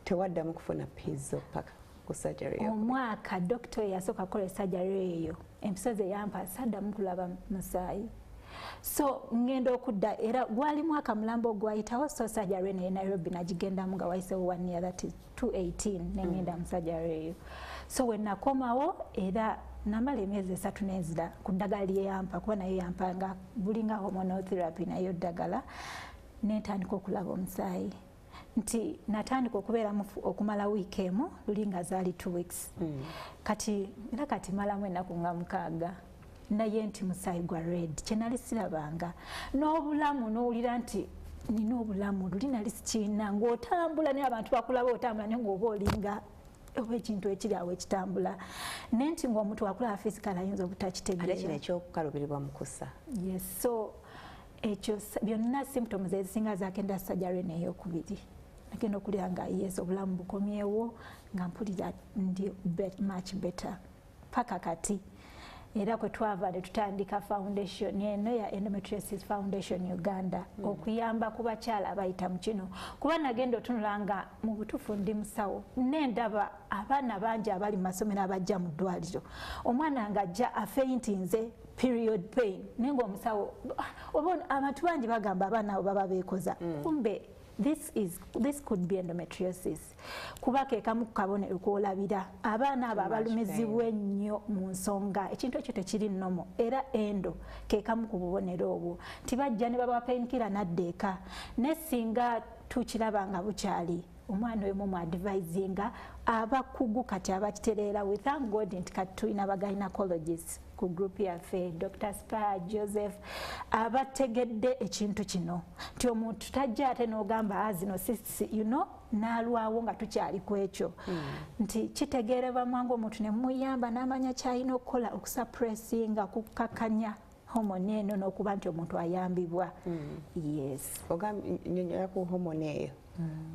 tewaddamu kufuna pizo paka ku surgery eyo? Omwaka doctor yasooka kukola surgery eyo, empiso ze yampa saddamu kulaba musaayi. So ngenda okudda era gwali mwaka mulamba ogwayitawo. So surgery naye Nairobi nagigendamu nga wayisewo 1 year, that is 2018, nengenda mu surgery eyo. So we nakomawo era namala emyezi 3 nenzira ku ddagala lye yampa, kuba naye yampa nga bulinga hormonotherapy nayo ddagala, nentandika okulaba omusaayi. Nti natandika okubeera okumala wiiki emu, luli nga zaali 2 weeks. Kati era kati malamu ennaku nga 6, naye nti musaayi gwa red kye nali sirabanga. N'obulamu n'owulira nti nina obulamu, luli nali sikirina, ng'otambula naye abantu bakulaba otambula naye ng'oba olinga oba ekintu ekiri awo ekitambula, naye nti ng'omuntu akulaba physical ayinza obutakitegeera. Ate kino ekyokukaluubirirwa mu kussa. Yes, so ekyo byonna symptoms ezisinga zakenda surgery n'eyokubiri. Nagenda okulira nga yes obulamu bukomyewo, nga mpulira ndi much better paka kati. Era kwe twava ne tutandika foundation eno ya Endometriosis Foundation Uganda, okuyamba ku bakyala abayita mu kino. Kuba nagenda otunula nga mu butuufu ndi musawo, nendaba abaana bangi abali mu masomero abajja mu ddwaliro, omwana ng'ajja afeintinze period pain, naye ng'omusawo oba abantu bangi bagamba abaana abo baba beekoza, kumbe this could be endometriosis. Kuba ke kamu ku kabonero k'olabira abaana abo abalumizibwa ennyo mu nsonga, ekintu ekyo tekiri nnomo. Era endo ke kamu ku bubonero obwo nti bajja ne babawa painkiller n'adda eka. Ne singa tukiraba nga bukyali, omwana oyo mu advisinga abakugu kati abakitereera. We thank God nti kati tulina ba gynecologists ku group yaffe, Dr. Spa Joseph, abategedde ekintu kino nti omuntu tajja ate n'ogamba zino cysts, n'alwawo nga tukyali ku ekyo, nti kitegeerebwa mwangu omuntu ne muyamba n'amanya ky'alina okukola okusuppressinga, okukakkanya hormone eno n'okuba nti omuntu ayambibwa. Yes. Nyonyola ku hormone eyo.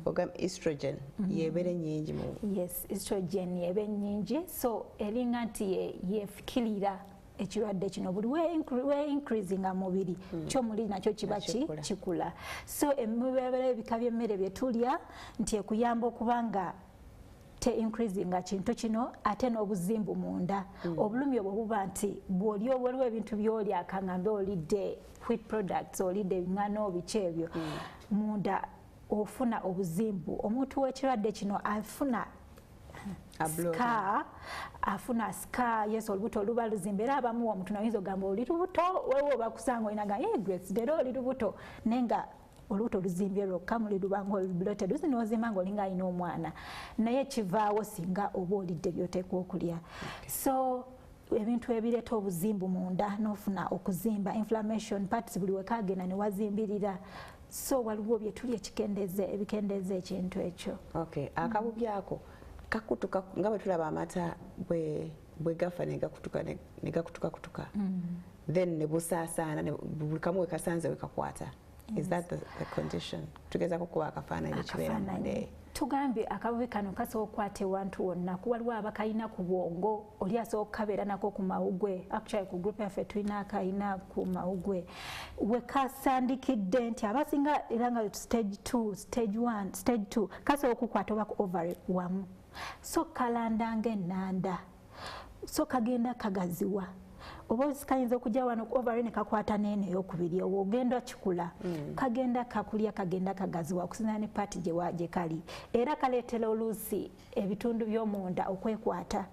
Ogamba estrogen yebeera ennyingi mu Yes, estrogen yeba ennyingi, so eringa nti yefikirira ekirwadde kino. Buli we increasinga mubiri, kyomuli nakyo kiba kikula. So ebibeera ebika by'emmere bye tulya nti ekuyamba okuba nga te increasinga kintu kino, ate n'obuzimbu munda. Obulumi obwo buba nti bw'oli waliwo ebintu by'olya, akaŋŋambe olidde wheat products, olidde eŋŋano, biki ebyo, munda ofuna obuzimbu. Omuntu w'ekirwadde kino afuna scar, afuna scar, yes, olubuto luba luzimba. Era abamu omuntu nayinza ogamba oli lubuto, waliwo bakusanga olina ga, "Hey Grace, leero oli lubuto," naye nga olubuto luzimbye lwokka, muli lubanga olubulote luzi n'ozimba ng'olinga alina omwana, naye kivaawo singa oba olidde by'oteekwa okulya. So ebintu ebireeta obuzimbu munda n'ofuna okuzimba, inflammation parts, buli wekagenda ne wazimbirira. So waliwo bye tulya ebikendeeza ekintu ekyo. Okay, akabubi ako kakutuka nga bwe tulaba amata bwe gafa ne gakutuka ne gakutukakutuka, then ne busaasaana, buli kamu we kasanze we kakwata. Is that the condition? Tugezaako kuba akafaananyi ekibeera munda eyo. Tugambye akabubi kano kasobola okukwata ewantu wonna. Waliwo abakalina ku bwongo, oli asobola okukabeera nako ku mawugwe. Actually ku group yaffe tulina akalina ku mawugwe we kasandikidde nti abasinga era nga stage 2, stage 1, stage 2, kasobola okukwata oba ku ovary wamu. So kalanda ng'ennanda, so kagenda kagaziwa, oba kayinza okujja wano ku ovary ne kakwata n'eno eyokubiri, owo ogenda kikula, kagenda kakulya, kagenda kagaziwa okusinziira ne part gye kali. Era kaleetera oluusi ebitundu by'omunda okwekwata,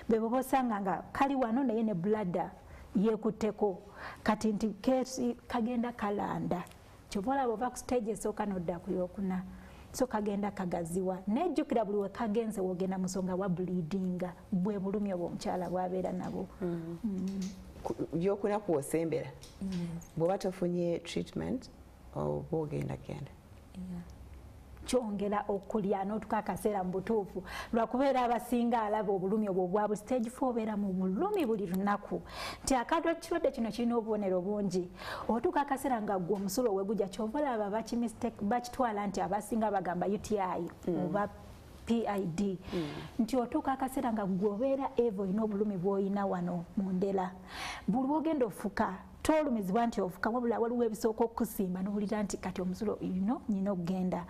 be bw'oba osanga nga kali wano naye ne bladder yeekutteko. Kati nti kagenda kalanda, kyova olaba ova ku stage esooka n'odda ku yokuna. So kagenda kagaziwa, nejjukira buli we kagenze wogenda mu nsonga wa bleedinga, bwe bulumi obwo omukyala bw'abeera nabwo. Byokuna kwosembera, bw'oba tofunye treatment oba ogenda genda Kyongera okulya n'otuka akaseera mu butuufu, lwakubeera abasinga alaba obulumi obwo obwa buli stage 4, obeera mu bulumi buli lunaku nti akadwa. Kirwadde kino kirina obubonero bungi. Otuuka akaseera nga gwe omusulo we gujja, kyova olaba bakitwala nti abasinga bagamba UTI oba PID, nti otuuka akaseera nga gwe obeera eva olina obulumi bw'olina wano mu ndera. Buli lwogenda ofuka tolumizibwa nti ofuka, wabula waliwo ebisooka okukusimba n'owulira nti kati omusulo nyina okugenda.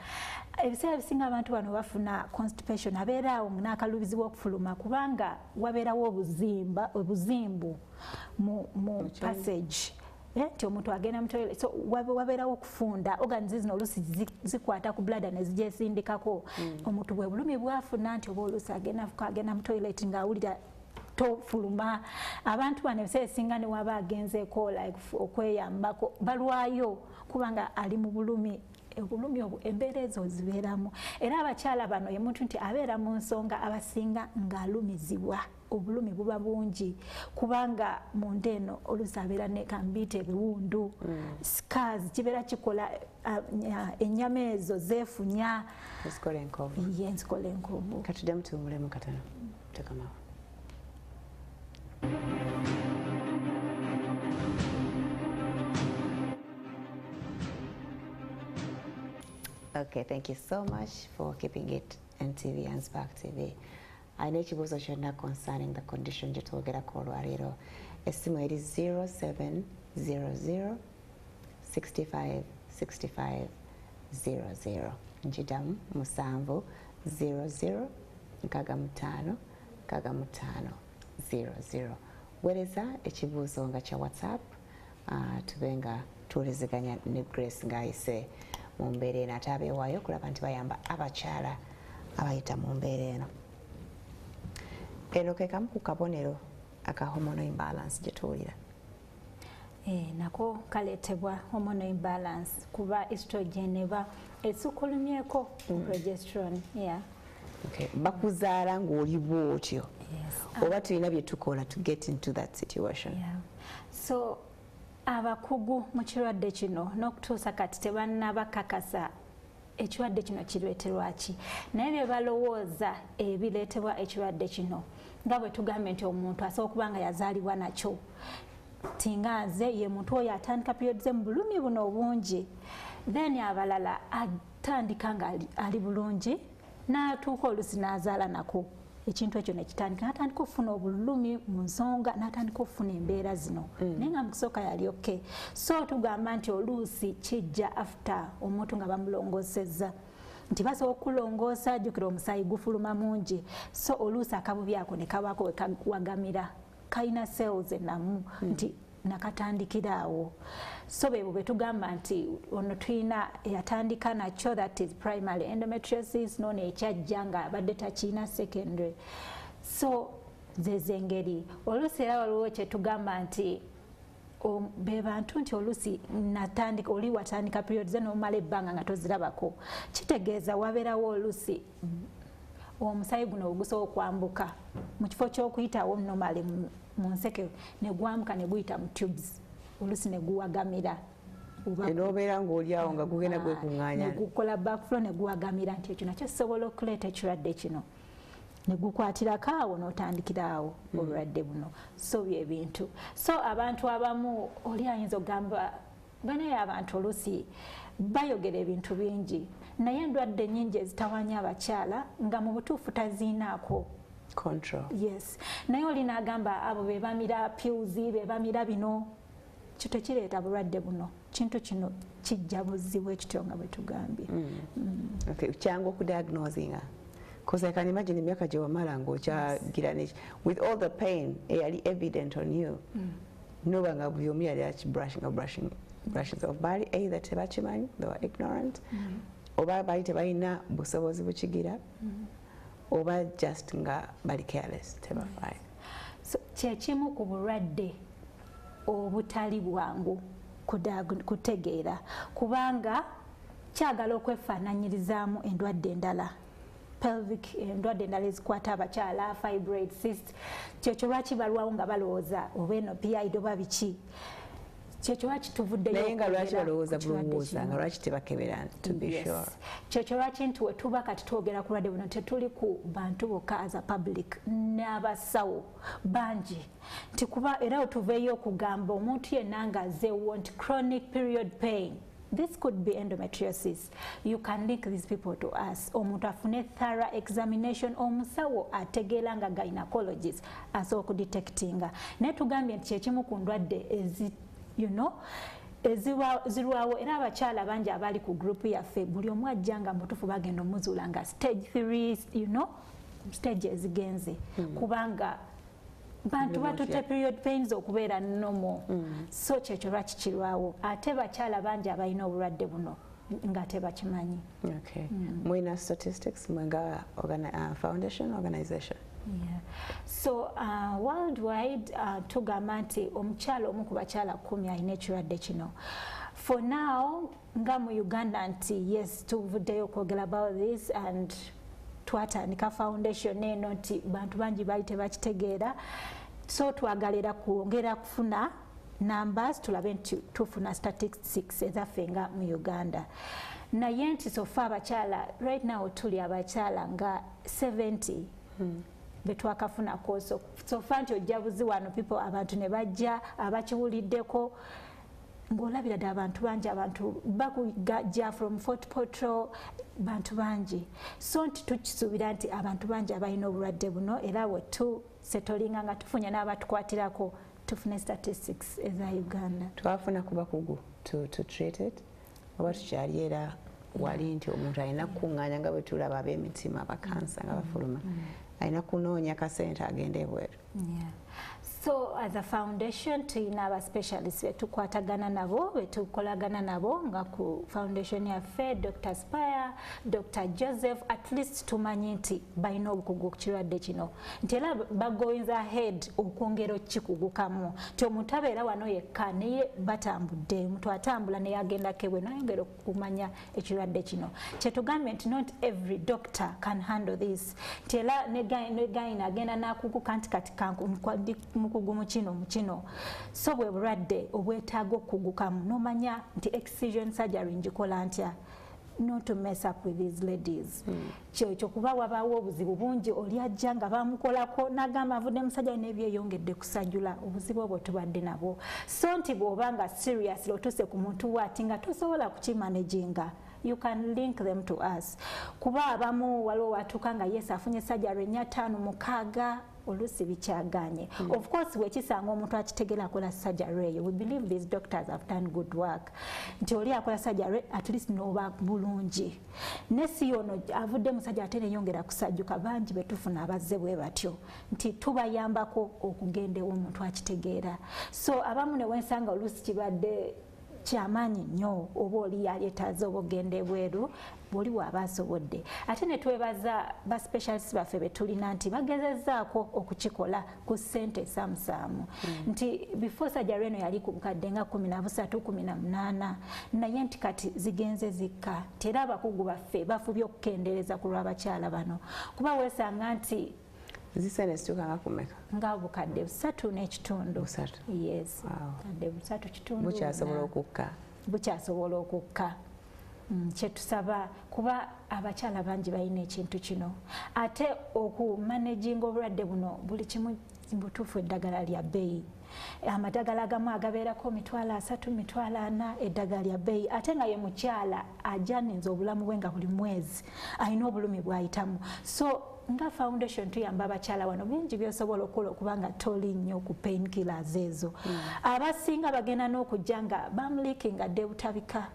Ebiseera ebisinga abantu bano bafuna constipation, abeera awo n'akalubizibwa okufuluma kubanga wabeerawo obuzimba, obuzimbu mu passage, nti omuntu agenda mu toilet, so wabeerawo okufunda. Organs zino oluusi zikwata ku bladder ne zigyesindikako. Omuntu bwe bulumi bwafuna nti oba oluusi agenda mu toilet ng'awulira tofuluma. Abantu bano ebiseera ebisinga ne waba agenzeeko like okweyambako balwayo kubanga ali mu bulumi, obulumi obwo, embeera ezo zibeeramu. Era abakyala bano ye muntu nti abeera mu nsonga abasinga ng'alumizibwa, obulumi buba bungi kubanga munda eno oluusi abeera ne kambiita ebiwundu, scars, kibeera kikola ennyama ezo zeefunya. Zikola enkovu. Ye nzikola enkovu. Katuddemu tuwummulemu katono, tukomawo. Okay, thank you so much for keeping it NTV and Spark TV. Alina ekibuuzo kyonna concerning the condition gye twogerako olwaleero. Essimu eri 0700 65 65 00. Nkidamu, 7 00 65 65 00. Weereza ekibuuzo nga kya WhatsApp, tube nga tuwuliziganya ne Grace ng'ayise mu mbeera eno, ate abeewaayo okulaba nti bayamba abakyala abayita mu mbeera eno. Eno ke kamu ku kabonero aka hormonal imbalance gye tuwulira. Nako kaleetebwa hormonal imbalance, kuba estrogen eba esukkulumyeko progesterone, yeah. Okay. Bakuzaala ng'oli bw'otyo oba tulina bye tukola to get into that situation? Yeah. So abakugu mu kirwadde kino n'okutuusa kati tebannabakakasa ekirwadde kino kireeterwa ki, naye bye balowooza ebireetebwa ekirwadde kino, nga bwe tugambye nti omuntu asobola okuba nga yazaalibwa nakyo, tinga nze ye muntu oyo atandika period ze mu bulumi buno obungi, then abalala atandika nga ali bulungi n'atuuka oluusi n'azaala nako ekintu ekyo nekitandika, n'atandika okufuna obulumi mu nsonga, n'atandika okufuna embeera zino, naye nga mu kusooka yali okay. So tugamba nti oluusi kijja after omuntu nga bamulongoosezza, nti basobola okulongoosa, jjukira omusaayi gufuluma mungi, so oluusi akabubi ako ne kabaako we kawagamira, kalina cells enamu, nti nakatandikira awo. So bebo betugamba nti ono tulina eyatandika nakyo, that is primary endometriosis, nono ekyajja nga abadde takiina, secondary. So zezo engeri. Oluusi era waliwo kyetugamba nti be bantu nti oluusi natandika, oli watandika period ze nomala ebbanga nga tozirabako, kitegeeza wabeerawo oluusi omusaayi guno ogusobola okwambuka mu kifo ky'okuyitawo normally mu nseke, ne gwambuka ne guyita mu tubes, oluusi ne guwagamira. N'obeera ng'oli awo nga gugenda gwekuŋŋaanya. Ne gukola backflow ne guwagamira, nti ekyo nakyo kisobola okuleeta ekirwadde kino, ne gukwatirako awo n'otandikira awo obulwadde buno. So byebintu. So abantu abamu oli ayinza okugamba banaye, abantu oluusi bayogera ebintu bingi, naye endwadde nnyingi ezitawanya abakyala nga mu butuufu taziinaako control. Yes, naye oli n'agamba abo be bamira pills, be bamira bino, kyo tekireeta bulwadde buno. Kintu kino kijja buzibu ekityo nga bwe tugambye. Okay, kyangu okudiagnosinga? Because I can imagine emyaka gye wamala ng'okyagira with all the pain eyali evident on you, noba nga buli omu yali akibrushing, brushing, brushing off. Baali either tebakimanyi, they were ignorant, oba baali tebalina busobozi bukigira, oba just nga bali careless, tebafaayo. So kyekimu ku bulwadde obutali bwangu kutegeera, kubanga kyagala okwefaananyirizaamu endwadde endala, pelvic endwadde endala ezikwata abakyala, fibroid, cyst. Kyekyo lwaki balwawo nga balowooza oba eno PID oba biki. Kyekyo lwaki tuvuddeyo Naye nga lwaki okwogera balowooza ku kirwadde bulowooza, kino. nga lwaki tebakebera to be sure? Kyekyo lwaki nti wetuba kati twogera ku bulwadde buno, tetuli ku bantu bokka as a public, n'abasawo bangi, nti kuba era wetuveeyo okugamba omuntu yenna ng'azzeewo nti chronic period pain, this could be endometriosis, you can link these people to us, omuntu afune thorough examination, omusawo ategeera nga gynecologist asobola okudetectinga. Naye tugambye nti kyekimu ku ndwadde ezi zirwawo, era abakyala bangi abali ku group yaffe, buli omu ajja nga mutuufu bagenda omuzuula nga stage 3, stage ezigenze, kubanga bantu batutte period pains okubeera normal. So kyekyo lwaki kirwawo, ate bakyala bangi abalina obulwadde buno nga tebakimanyi. Okay. Mulina statistics mwenga foundation organization? Yeah. So worldwide, tugamba nti omukyala omu ku bakyala 10 alina ekirwadde kino. For now nga mu Uganda nti yes, tuvuddeyo okwogera about this and twatandika foundation eno, nti bantu bangi baali tebakitegeera, so twagala era kwongera kufuna numbers, tulabe nti tufuna statistics ezaffe nga mu Uganda. Naye nti so far abakyala right now tuli abakyala nga 70 betwakafunako. So far nti ojja buzi wano people, abantu ne bajja abakiwuliddeko, ng'olabira ddala abantu bangi, abantu bakujja from Fort Portal, bantu bangi. So nti tukisuubira nti abantu bangi abalina obulwadde buno, era we tusettlinga nga tufunye n'abatukwatirako, Tufune statistics eza Uganda. Twafuna ku bakugu to treat it, oba tukyali era wali nti omuntu alina kukuŋŋaanya nga bwe tulaba ab'emitima, abakansa nga bafuluma, alina kunoonya kasente agenda ebweru? Yeah. So as a foundation tulina aba specialists betukwatagana nabo, betukolagana nabo, nga ku foundation yaffe Dr. Spire, Dr. Joseph. At least tumanyi nti balina obukugu ku kirwadde kino, nti era bagoinza ahead okwongera okukikugukamu, nti omuntu abeera wano yekka naye batambudde, omuntu atambula naye agendako ebwe nayongera okumanya ekirwadde kino. Kyetugambye nti not every doctor can handle this, nti era ne gynae agenda n'akuguka nti kati ndi mukugu mu kino, mu kino. So bwe bulwadde obwetaaga okukugukamu n'omanya nti excision surgery ngikola ntya, not to mess up with these ladies. Kyekyo, kuba wabaawo obuzibu bungi, oli ajja nga bamukolako n'agamba avudde musajja n'ebyeyongedde kusajula. Obuzibu obwo tubadde nabwo. So nti bw'oba nga seriously otuuse ku muntu waati nga tosobola kukimanaginga, you can link them to us, kuba abamu waliwo watuuka nga yes, afunye surgery nnya, ttaano, mukaaga, oluusi bikyaganye. Of course bwekisanga omuntu akitegera akola surgery eyo, we believe these doctors have done good work, nti oli akola surgery at least noba bulungi, ne si ono avudde musajja ate neyongera kusajjuka. Bangi betufuna abazze bwe batyo, nti tubayambako okugenda ew'omuntu akitegeera. So abamu ne wensanga oluusi kibadde kyamaanyi nnyo, oba oli yaleetaaze oba ogenda ebweru bwoli waaba asobodde. Ate ne twebaza ba specialist baffe betulina nti bagezezzaako okukikola ku ssente esaamusaamu, nti before surgery eno yali ku bukadde nga 13, 18, naye nti kati zigenze zikka, nti era abakugu baffe bafubye okukendeereza ku lw'abakyala bano, kuba weesanga nti Zisente zituuka nga kumeka? Nga 3,500. Busatu? Yes, 3,500. Bukyasobola okukka? Bukyasobola okukka. Kyetusaba, kuba abakyala bangi balina ekintu kino, ate okumanaginga obulwadde buno buli kimu butuufu eddagala lya bbeeyi. Amadagala agamu agabeerako 30,000, 40,000, eddagala lya bbeeyi, ate nga ye mukyala ajaninza obulamu bwe nga buli mwezi alina obulumi bw'ayitamu. So nga foundation tuyamba abakyala wano bingi byosobola okukola okubanga toli nnyo ku pain killers ezo. Abasinga bagenda n'okujja nga bamulikinga dde butabika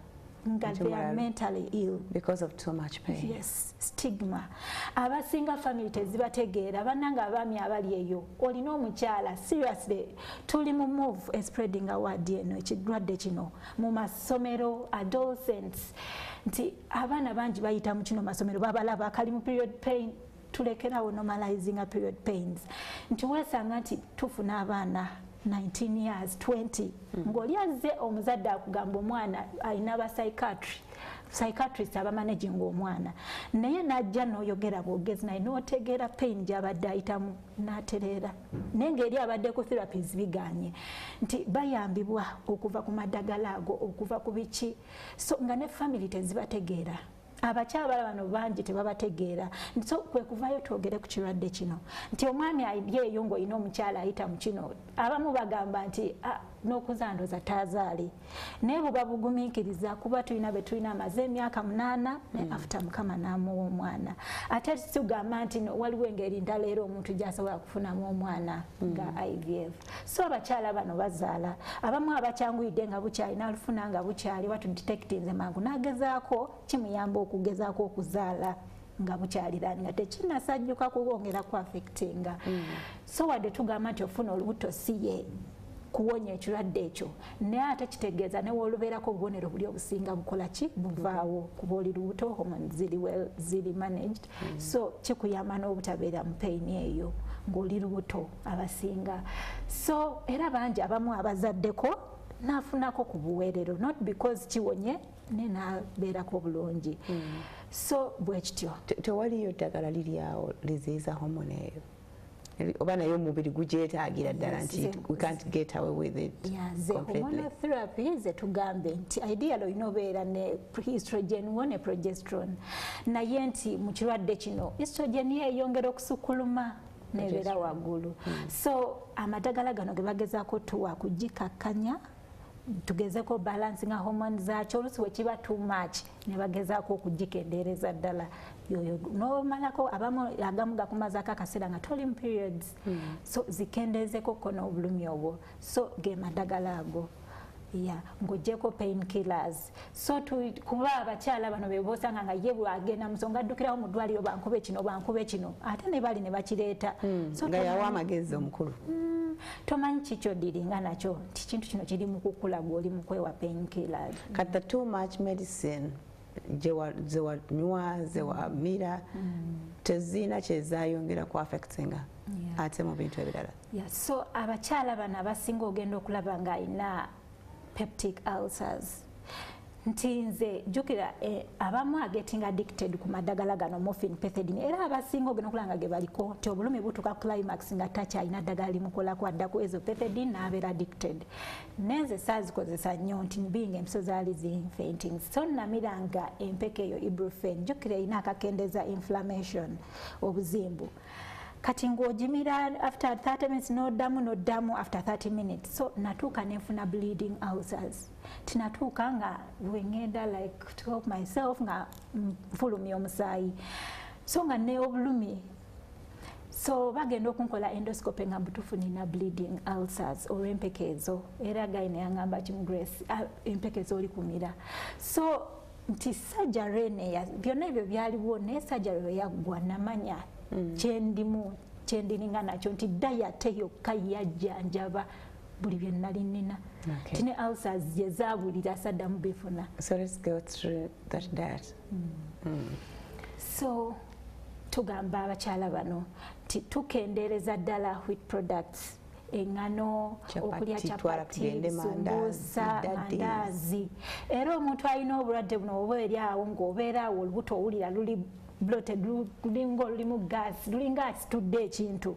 nga they are mentally ill. Because of too much pain. Yes, stigma. Abasinga family tezibategeera. Bannanga abaami abali eyo, olina omukyala, seriously, tuli mu move spreading award eno ekirwadde kino mu masomero, adolescents, nti abaana bangi bayita mu kino masomero, babalaba kali mu period pain. Tulekerawo normalizing period pains, nti weesanga nti tufuna abaana 19 years, 20, ng'oli azze omuzadde akugamba omwana alina ba psychiatrist abamanaginga omwana, naye najja n'oyogera bwogezi naye n'otegeera pain gy'abadde ayitamu n'atereera, naye ng'eri abadde ku therapies biganye, nti bayambibwa okuva ku maddagala ago, okuva ku biki. So nga ne family tezibategeera, abakyala bano bangi tebabategeera. So kwe kuvayo twogere ku kirwadde kino, nti omwami ali eyo ng'olina omukyala ayita mu kino, abamu bagamba nti, "Ah, n'okuzandoza taazaale," naye buba bugumiikiriza, kuba tulina be tulina amaze emyaka 8 ne after Mukama n'amuwa omwana. Ate tugamba nti no, waliwo engeri ndala era omuntu gy'asobola kufunamu omwana nga IVF. So abakyala bano bazaala, abamu abakyanguyidde nga bukyali n'alufuna nga bukyali, watudetectinze mangu n'agezaako, kimuyamba okugezaako okuzaala nga bukyalirani, nga tekinnasajjuka kubongera ku affectinga. So wadde tugamba nti ofuna olubuto si ye kuwonya ekirwadde ekyo, naye ate kitegeeza newoolubeerako obubonero buli obusinga bukola ki, buvaawo, kuba oli lubuto, hormones ziri well, ziri managed. So kikuyamba n'obutabeera mu pain eyo ng'oli lubuto abasinga. So era bangi abamu abazaddeko n'afunako ku buweerero, not because kiwonye, naye n'abeerako bulungi. So bwe kityo. Tewaliyo ddagala liri awo liziyiza hormone eyo, oba naye omubiri gugyetaagira ddala nti we can't get away with it Ze completely? Hormonal therapy zetugambe nti ideal olina obeera ne estrogen wo ne progesterone, naye nti mu kirwadde kino estrogen yeeyongera okusukkuluma nebeera waggulu. So amadagala gano ge bagezaako tuwa kugikakkanya. Tugezeko balancing hormones zaakyo. Oluusi wekiba too much ne bagezaako okugikendeereza ddala. Yoyo nomalako abamu agamu gakumazaako akaseera nga toli mu periods, so zikendeezeko ko n'obulumi obwo. So ge maddagala ago ya ng'oggyeko pain killers. So kuba abakyala bano be bosanga nga ye bwagenda musonga addukirawo mu ddwaliro, bankube kino, bankube kino, ate ne bali ne bakireeta. So nga yawa amagezi omukulu. Tomanyi kikyodiringa nakyo nti kintu kino kiri mu kukula, gw'oli mu kwewa pain killers. Kati the too much medicine zewanywa, zewamira, teziina kyezayongera ku affectinga ate mu bintu ebirala? Yeah, so abakyala bano abasinga ogenda okulaba ng'alina peptic ulcers, nti nze jjukira abamu are getting addicted ku maddagala gano, morphine, pethidine. Era abasinga ogenda okulaba nga ge baliko nti obulumi butuuka climax nga takyalina ddagala limukolako, addaku ezo pethidine n'abeera addicted. Nenze saazikozesa nnyo nti being empiso zaali zinfainting, so namiranga empeke eyo ibuprofen. Jjukira erina akakendeeza inflammation, obuzimbu. Kati ng'ogimira, after 30 minutes n'oddamu, n'oddamu after 30 minutes. So natuuka nenfuna bleeding ulcers. Tinatuuka nga wengenda like to help myself nga nfulumya omusaayi, so nga ne obulumi. So bagenda okunkola endoscopy nga mbutuufu nina bleeding ulcers olw'empeke ezo. Era gynae yaŋŋamba kimu, "Grace, empeke z'oli kumira." So nti surgery neya byonna ebyo byaliwo, naye surgery we yaggwa namanya kyendimu, kyendiringa nakyo nti diet yokka yajjanjaba buli bye nali nnina. Ti ne ulcers gye zaabulira, saddamu bifuna. So let's go through that diet. So tugamba abakyala bano nti tukendeereza ddala wheat products, eŋŋano, okulya Chapati, twala chapati, tugende mandaazi, sumbusa, daddies. Mandaazi. Era omuntu alina obulwadde buno, oba eri awo ng'obeera awo olubuto owulira luli bloated, lulinga olulimu gas, lulinga asitudde ekintu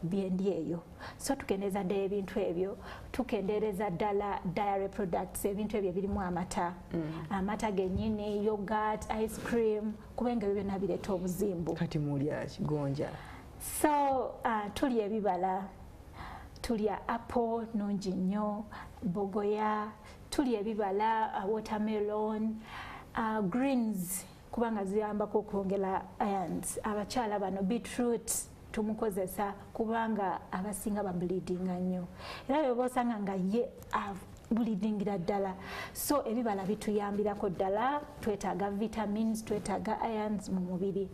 byendi eyo. So tukendeeza ddala ebintu ebyo. Tukendeereza ddala dairy products, ebintu ebyo ebirimu amata, amata gennyini, yogurt, ice cream, kubanga ebyo byonna bireeta obuzimbu. Kati mulya gonja? So tulya ebibala, tulya apple nungi nnyo, bogoya, tulya ebibala, watermelon, greens kubanga ziyambako okwongera irons. Abakyala bano beetroot tumukozesa kubanga abasinga bableedinga nnyo, era bweba osanga nga ye bleedingira ddala. So ebibala bituyambirako ddala. Twetaaga vitamins, twetaaga irons mu mubiri.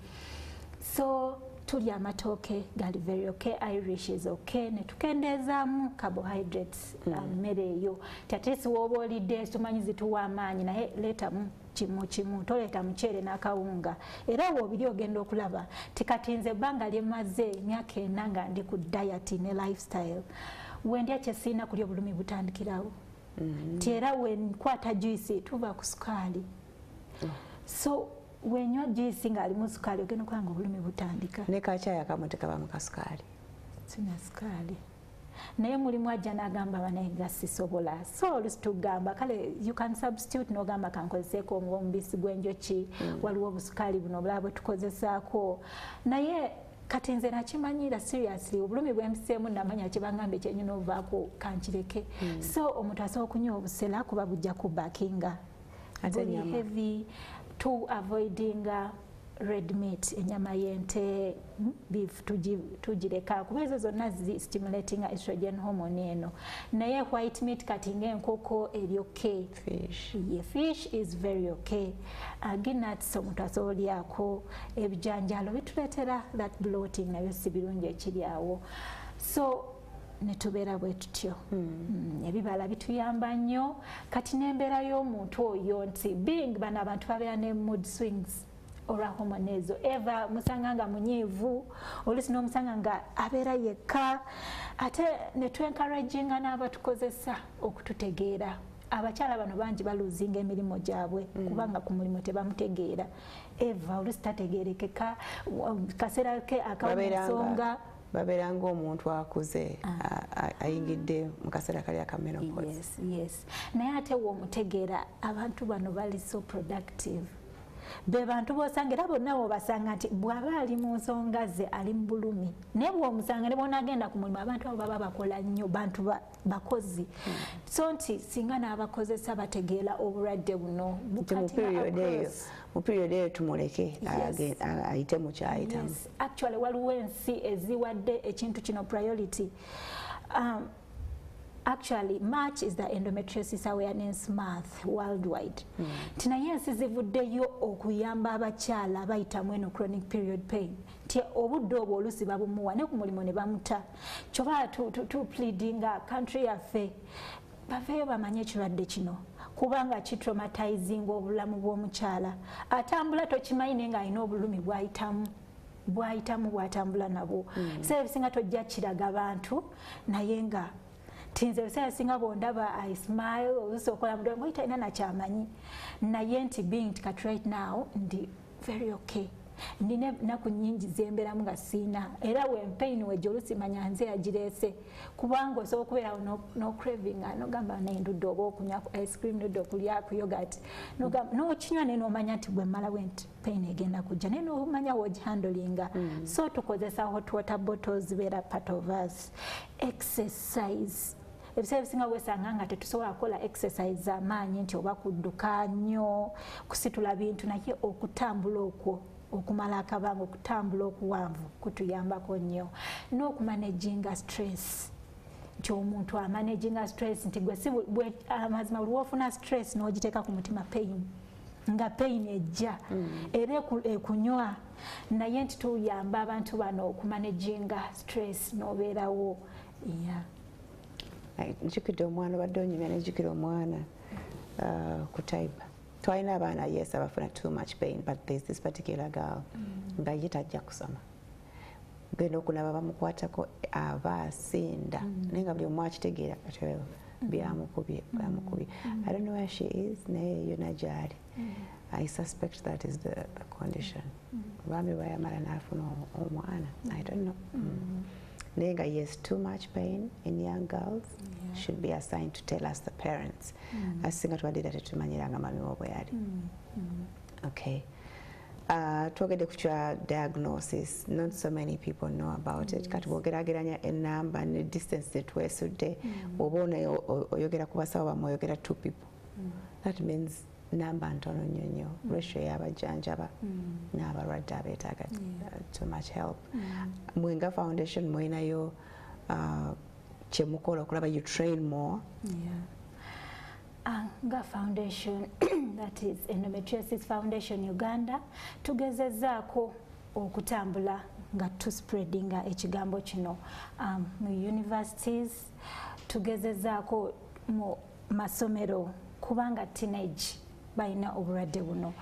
So tulya amatooke, gali very okay, irish is okay. Netukendeezaamu carbohydrates, mmere eyo ti ate si wooba olidde tumanyi zituwa amaanyi, naye leetamu kimu kimu, toleeta muceere n'akawunga. Era woobiri ogenda okulaba ti kati nze ebbanga lyemaze emyaka 4 nga ndi ku diet ne lifestyle, wendya kyesiina kulya obulumi butandikirawo. Ti era wenkwata juice, tuva ku sukaali, so wenywa juice ng'alimu sukaali ogenda okulaba nga obulumi butandika. Ne kacyayi akamu tekabamu kasukaali? Sina sukaali, naye mulimu ajja n'agamba banaye nga sisobola. So olusi tugamba kale you can substitute, n'ogamba kankozeseeko omubisi gw'enjoki. Waliwo obusukaali buno obulala bwe tukozesaako, naye kati nze nakimanyira seriously obulumi bwempiseemu, namanya kyebangamba ekyenyina ovaako kankireke. So omuntu asobola okunywa obusera kuba bujja kubakinga Ate buli ennyama? heavy. To avoidinga red meat, enyama y'ente, beef tugireka kuba ezo zonna zi stimulating estrogen hormone eno. Naye white meat kati ng'enkoko eri okay. Fish. Yeah, fish is very okay. Nuts omuntu asobola olyako, ebijanjaalo bituleetera that bloating, nabyo si birungi ekiri awo. So netubeera bwe tutyo. Ebibala bituyamba nnyo. Kati n'embeera y'omuntu oyo nti being bano abantu babeera ne mood swings olwa hormone ezo, eva musanga nga munyiivu, oluusi n'omusanga nga abeera yekka. Ate ne twencouraginga n'abatukozesa okututegeera. Abakyala bano bangi baluzinga emirimu gyabwe kubanga ku mulimu tebamutegeera. Eva oluusi tategeerekeka kaseera ke akamusonga. Babeera ng'omuntu akuze, ayingidde mu kaseera kali aka menopause. Yes. Naye ate w'omutegeera, abantu bano bali so productive. Be bantu b'osanga era bonna b'obasanga nti bw'aba ali mu nsonga ze ali mu bulumi, naye bw'omusanga ne bw'onaagenda ku mulimu, abantu abo baba bakola nnyo, bantu bakozi. So nti singa n'abakozesa bategeera obulwadde buno. Nti mu period eyo, mu period eyo tumuleke ayite mu kyayitamu. Yes, actually waliwo ensi eziwadde ekintu kino priority. Actually, March is the Endometriosis Awareness Month worldwide. Nti naye ensi zivuddeyo okuyamba abakyala abayitamu eno chronic period pain, nti obudde obwo oluusi babumuwa ne ku mulimu ne bamuta. Kyoba tu pleadinga country yaffe baveeyo bamanye ekirwadde kino, kubanga kitraumatizinga obulamu bw'omukyala. Atambula tokimanyi, naye ng'alina obulumi bw'ayitamu, bw'ayitamu, bw'atambula nabwo. Ebiseera ebisinga tojja kiraga bantu, naye nga tinze ebiseera ebisinga bw'ondaba I smile, oluusi okola mudomo talina nakyamanyi, naye nti being nti kati right now ndi very okay. Ndina ennaku nnyingi zembeeramu nga siina, era wempain wejja oluusi manya nze yagireese, kubanga osobola okubeerawo nocravinga, nogamba naye ndudde oba okunywa ku ice cream, ndudde okulya ku yogurt, n'okinywa, naye n'omanya nti bwe mmala bwe nti pain egenda kujja, naye n'omanya wogihandlinga. So tukozesa hot water bottles, zibeera part of us. Exercise, ebiseera ebisinga wesanga nga tetusobola kukola exercise z'amaanyi, nti oba kudduka nnyo, kusitula bintu, naye okutambula okwo okumala akabanga, okutambula okuwanvu kutuyambako nnyo. N'okumanaginga stress, nti omuntu amanaginga stress, nti gwe si amazima buli wofuna stress n'ogiteeka ku mutima, pain nga pain ejja era ekunywa, naye nti tuyamba abantu bano okumanaginga stress n'obeerawo, yeah. Njukidde omwana obadde onyumya, nejjukira omwana ku Taiba. Twalina abaana, yes, abafuna too much pain, but there's this particular girl nga ye tajja kusoma, genda okulaba bamukwatako aba asinda, naye nga buli omu akitegeera kati byamukubye, byamukubye. I don't know where she is, naye yona gyali. I suspect that is the condition. Bambi bayamala n'afuna omwana, I don't know. Naye nga yes, too much pain in young girls should be assigned to tell us, the parents. Asinga tubadde era tetumanyiranga mami wo bwe yali. Okay. Twogedde ku kya diagnosis, not so many people know about it. Kati bw'ogeraageranya enamba ne distance zetwesudde, bw'oba ono oyogera ku basawo bammwe, oyogera two people, that means namba ntono nnyo nnyo, ratio y'abajjanjaba n'abalwadde abeetaaga too much help. Mwe nga foundation mulinayo kyemukola okulaba you train more? Yeah. Nga foundation, that is Endometriosis Foundation Uganda, tugezezaako okutambula nga tuspreadinga ekigambo kino mu universities, tugezezaako mu masomero, kubanga teenage balina obulwadde buno.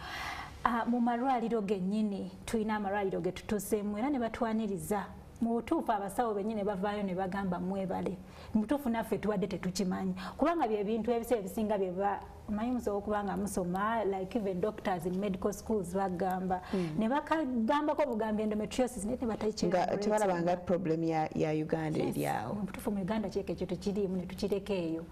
Mu malwaliro gennyini, tulina amalwaliro ge tutuuseemu era ne batwaniriza. Mu butuufu abasawo bennyini bavaayo ne bagamba mwebale. Mu butuufu naffe tubadde tetukimanyi, kubanga bye bintu ebiseera ebisinga bye omanyi musobola okuba nga musoma, like even doctors in medical schools bagamba ne bakagambako bugambi endometriosis, naye nga tebalabanga problem ya Uganda eri awo. Mu butuufu mu Uganda kireka ekyo tekiriimu ne tukireka eyo,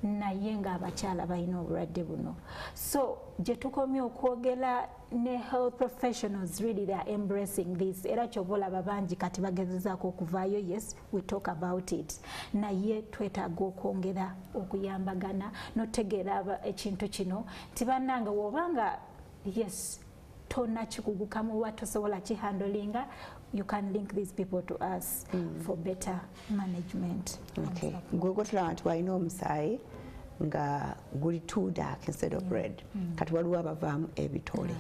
naye ng'abakyala balina obulwadde buno. So gye tukomye okwogera ne health professionals, really they are embracing this, era kyova olaba bangi kati bagezezaako okuvaayo. Yes, we talk about it, naye twetaaga okwongera okuyambagana n'otegeera ekintu kino nti bannange bw'obanga yes tonakikugukamu oba tosobola kihandlinga, you can link these people to us for better management. Okay. Gwe gwetulaba nti walina omusaayi nga guli too dark instead of red. Kati waliwo abavaamu ebitole.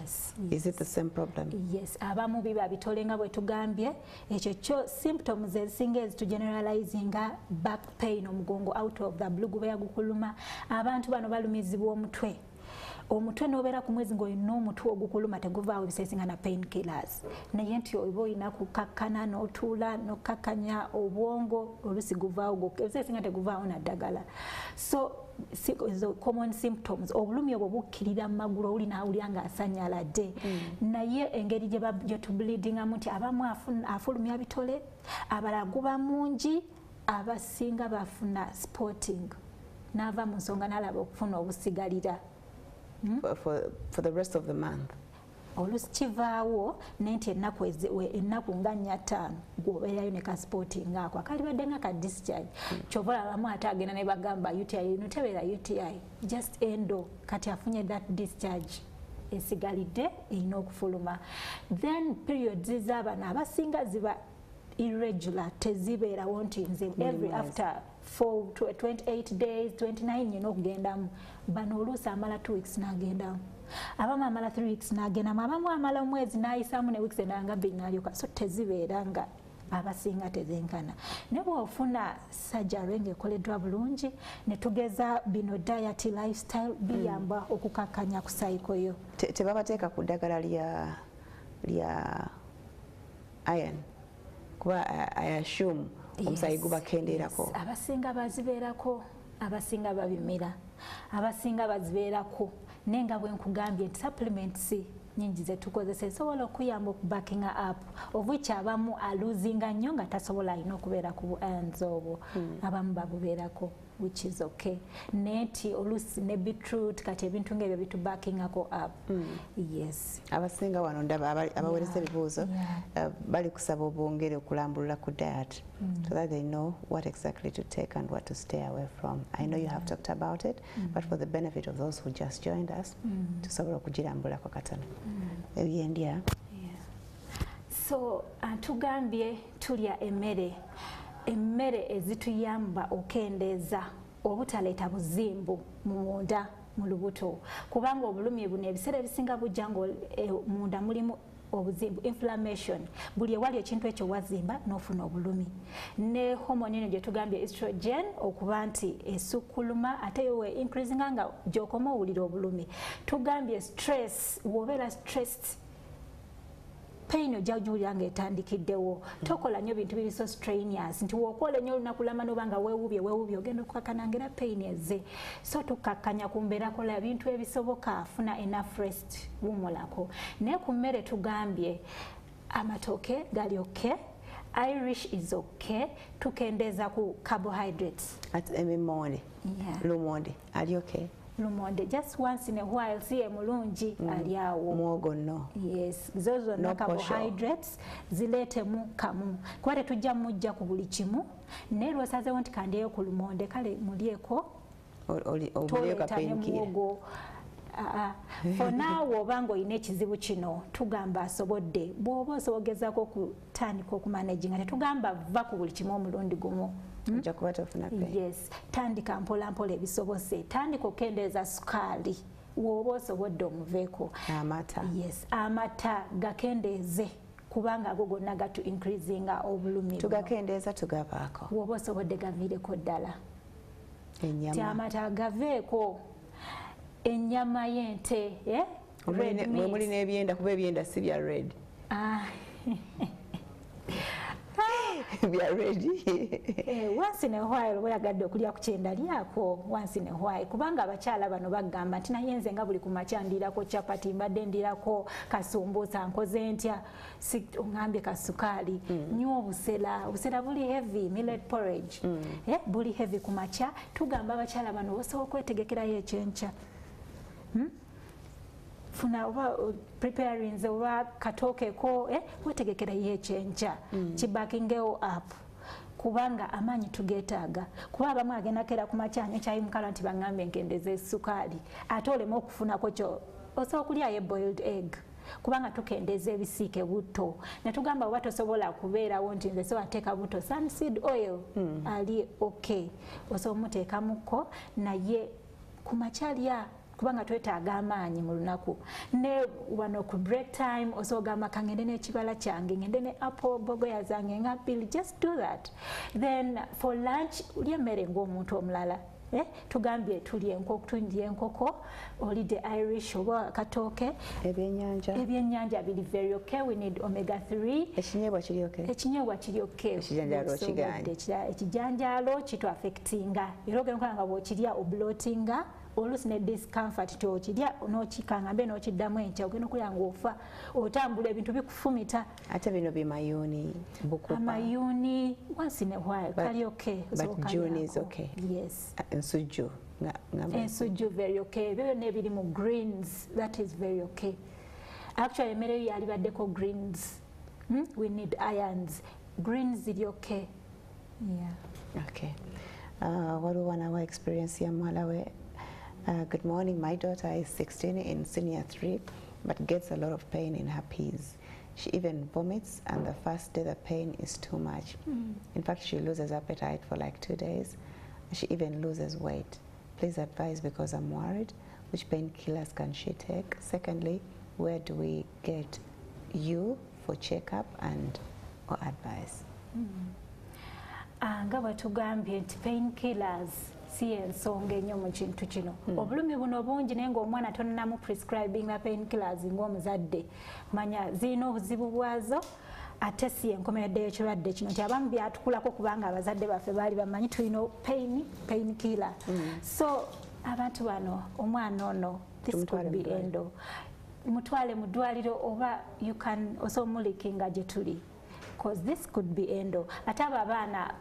Is it the same problem? Yes, abamu biba bitole nga bwe tugambye. Ekyo kyo symptoms ezisinga ezitugeneralizinga, back pain, omugongo out of the blue gubeera gukuluma. Abantu bano balumizibwa omutwe, omutwe n'obeera ku mwezi ng'olina omutwe ogukuluma teguvaawo, ebiseera na pain killers, naye nti oba olina kukakkana n'otuula n'okkakkanya obwongo, oluusi guvaawo gwokka, ebiseera ebisinga teguvaawo na ddagala. So ezo common symptoms, obulumi obwo bukkirira mu magulu, owuli n'awulira ng'asanyaladde. Naye engeri gye tubleedingamu nti abamu afulumya bitole, abalala guba mungi, abasinga bafuna spotting n'ava mu nsonga n'alaba okufuna obusigalira. For the rest of the month? Oluusi kivaawo naye nti ennaku nga 4-5 gwobeerayo ne ka spot ngaako akalibadde nga ka discharge. Kyova olabamu ate agenda ne bagamba UTI, eno tebeera UTI, just endo kati afunye that discharge esigalidde erina okufuluma. Then periods z'abano abasinga ziba irregular, tezibeerawo nti nze every after 4 to 28 days 29 nyina okugendamu. Bano oluusi amala 2 weeks n'agendamu, abamu amala 3 weeks n'agendamu, abamu amala omwezi n'ayisaamu ne weeks endala nga 2 n'alyoka. So tezibeera nga abasinga tezenkana. Naye bw'ofuna surgery ng'ekoleddwa bulungi ne tugeza bino diet, lifestyle biyamba okukakkanya ku cycle yo. Tebabateeka ku ddagala lya iron kuba I assume omusaayi gubakendeerako. Abasinga bazibeerako, abasinga babimira, abasinga bazibeerako. Naye nga bwe nkugambye nti supplements nyingi zetukozesa esobola okuyamba okubackinga up, of which abamu aluzinga nnyo nga tasobola, alina okubeera ku irons obwo, abamu babubeerako, which is okay. Naye nti oluusi ne beetroot, kati ebintu ng'ebyo bitubackingako up. Yes. Abasinga wano ndaba abaweereza ebibuuzo bali kusaba obwongere okulambulula ku diet so that they know what exactly to take and what to stay away from. I know you have talked about it, but for the benefit of those who just joined us, tusobola okugirambulako katono ebyendya. So tugambye tulya emmere ezituyamba okendeeza obutaleeta buzimbu munda mu lubuto, kubanga obulumi buno ebiseera ebisinga bujja nga munda mulimu obuzimbu, inflammation. Buli ewali ekintu ekyo wazimba n'ofuna obulumi. Ne hormone eno gye tugambye estrogen okuba nti esukkuluma, ate yo we increasinga nga gy'okoma owulira obulumi. Tugambye stress, bw'obeera stressed pain ojja kugiwulira ng'etandikiddewo. Tokola nnyo bintu biri so strenuous nti w'okola ennyo olunaku lwama n'oba nga weewuubye weewuubye ogenda okukakkana ng'era pain ezze. So tukkakkanya ku mbeera, kola ebintu ebisoboka, funa enough rest, wummulako. Naye ku mmere tugambye amatooke gali okay, Irish is okay, tukendeeza ku carbohydrates. Ate emimonde, lumonde ali okay? Lumonde just once in a while, si ye mulungi, ali awo. Muwogo no? Yes, zo zonna No posho. Carbohydrates zileetemu kamu, kuba tetujja mujja ku buli kimu. Naye lwosazeewo nti kandyeyo ku lumonde, kale mulyeko. Omulyeko Toleeta ne painkiller. muwogo. For now oba ng'olina ekizibu kino, tugamba asobodde, bw'oba osobola ogezaako okutandika okumanaginga. Tetugamba va ku buli kimu omulundi gumu. Ojja kuba tofuna pain. Yes, tandika mpola mpola ebisobose, tandika okukendeeza sukaali w'oba osobodde omuveeko. Amata. Yes, amata gakendeeze kubanga ago gonna gatu increasinga obulumi buno. Tugakendeeza, tugavaako? W'oba osobodde gaviireko ddala. Ti Ennyama. amata gaveeko, ennyama y'ente, eh? Red Mwe meat. muli n'ebyenda, kuba ebyenda si bya red. Bya red. Once in a while oyagadde okulya ku kyenda, lyako once in a while, kubanga abakyala bano bagamba nti naye nze nga buli ku makya ndirako chapati, mbadde ndirako kasumbusa, nkoze ntya? Si oŋŋambye kasukaali. Nywa obusera, obusera buli heavy, millet porridge. Buli heavy ku makya. Tugamba abakyala bano osobola okwetegekerayo ekyenkya. Funa oba preparinze oba katookeko, wetegekerayo ekyenkya, kibackingewo up, kubanga amaanyi tugeetaaga. Kuba abamu agenda keera ku makya anywa kyayi mukala nti baŋŋambye nkendeze essukaali, ate oleme okufunako kyo. Osobola okulyayo boiled egg, kubanga tukendeeza ebisiike, butto. Ne tugamba oba tosobola kubeerawo nti nze sobola teeka butto, sunseed oil ali okay, osobola omuteekamuko. Naye ku makya lya, kubanga twetaaga amaanyi mu lunaku. Ne wano ku break time osobola ogamba kangende n'ekibala kyange, ngende ne apple, bogoya zange nga bbiri, just do that. Then for lunch olya emmere ng'omuntu omulala. Tugambye tulya enkoko, tulya enkoko, olidde Irish oba katooke. Ebyennyanja. Ebyennyanja biri very okay, we need omega 3. Ekinyeebwa kiri okay? Ekinyeebwa kiri okay. Ekijanjaalo Osobola kigaanye. Ekijanjaalo kitu affectinga, era ogenda okulaba nga bw'okirya obloatinga, oluusi ne discomfort, tyokirya n'okikanga mbe n'okiddamu enkya, ogenda okulya ng'ofa, otambula ebintu bikufumita. Ate bino bimayuuni, bukupa. Amayuuni once in a while kali okay. But Osobola June is okalyako. okay. Yes. Ensujju Ensujju very okay, ebyo byonna ebiri mu greens, that is very okay. Actually emmere yo yalibaddeko greens. We need irons. Greens ziri okay. Yeah. Okay. Waliwo wanawa experience ya muwala we. Good morning, my daughter is 16 in senior 3 but gets a lot of pain in her peas. She even vomits, and the first day the pain is too much. In fact, she loses appetite for like 2 days. She even loses weight. Please advise because I'm worried. Which painkillers can she take? Secondly, where do we get you for checkup and or advice? Nga bwe tugambye nti painkillers si ensonga ennyo mu kintu kino. Obulumi buno bungi, naye ng'omwana tonnamu prescribing na painkillers ng'omuzadde, manya zirina obuzibu bwazo, ate si enkomeredde y'ekirwadde kino, nti abamu byatukulako kubanga abazadde baffe baali bamanyi tulina painkiller. So abantu bano, omwana ono, this could be endo. Mutwale mu ddwaliro, oba you can also mulikinga gye tuli, because this could be endo. Ate abo abaana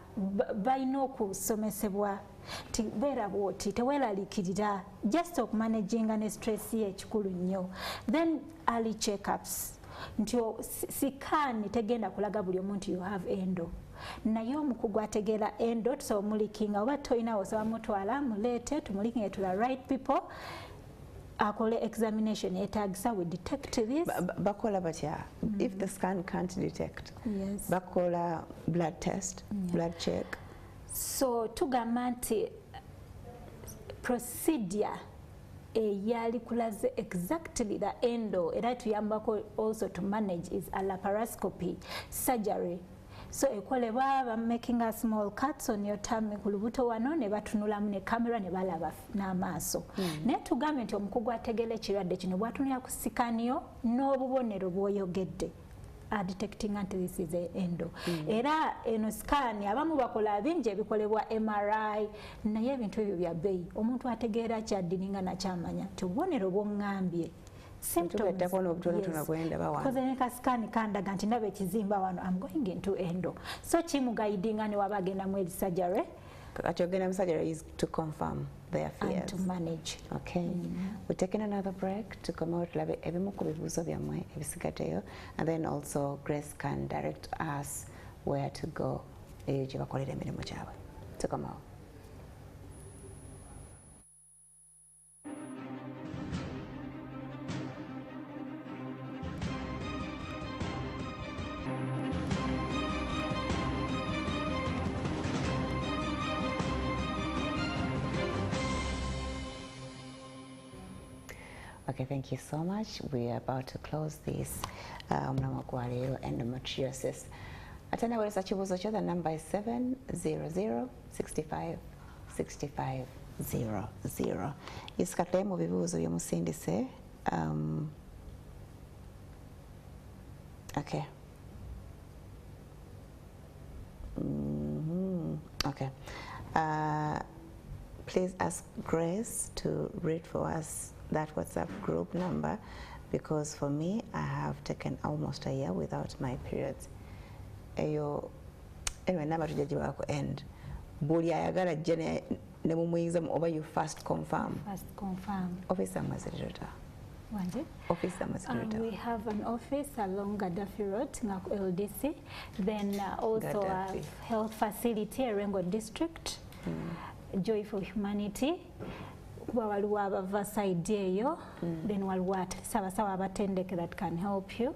balina okusomesebwa nti beera bwoti, teweeraliikirira, just okumanaginga ne stress ye ekikulu nnyo. Then early checkups, nti scan tegenda kulaga buli omu nti you have endo, naye omukugu ategeera endo tusobola omulikinga, oba tolinawo osobola mutwala muleete tumulikinge to the right people, akole examination etagisa, we detect this. Bakola batya if the scan can't detect? Yes. Bakola blood test? Blood check? So tugamba nti procedure eyali kulaze exactly the endo era tuyambako also to manage is a laparoscopy surgery. So ekolebwa making a small cuts on your tummy ku lubuto wano, ne batunulamu ne camera ne balaba n'amaaso. Naye tugambe nti omukugu ategeera ekirwadde kino bw'atunula ku scan yo n'obubonero bw'oyogedde, detecting nti this is a endo. Era eno scan abamu bakola bingi ebikolebwa MRI, naye ebintu ebyo bya bbeeyi. Omuntu ategeera kyaddiringa nakyamanya nti obubonero bw'oŋŋambye, symptoms. Koze ne ka scan kandaga nti ndaba ekizimba wano, I'm going into endo. So kimuguidinga ne waba agenda mu surgery. Kati ogenda mu surgery is to confirm their fears. And to manage. Okay. We're taking another break to come out tulabe ebimu ku bibuuzo byammwe ebisigaddeyo, and then also Grace can direct us where to go eyo gye bakolera emirimu gyabwe. Tukomawo. Okay, thank you so much. We are about to close this omulamwa gwa leero, endometriosis. Ate naweereza kibuuzo kyo, the number is 700 65 65 00. Jessica, tulabe mu bibuuzo byemusindise. Okay. Okay. Please ask Grace to read for us that WhatsApp group number, because for me, I have taken almost a year without my periods. Eyo, anyway, number tujja gibaako end. Buli ayagala ajje ne mumuyingiza oba you first confirm. First confirm. Office zammwe ziri ludda? Wanje? Office zammwe ziri ludda? We have an office along Gaddafi Road, nga ku LDC. Then also a Gaddafi. Health facility, Erengo District, Joy for Humanity. Kuba waliwo abava side eyo, then waliwo sabasawo abatendeke that can help you.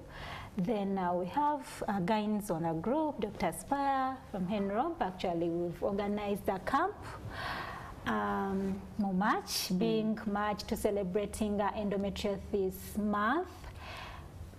Then we have guidance on a group, Dr. Spire from Henrob. Actually, we've organized a camp mu March, being March to celebrating endometriosis month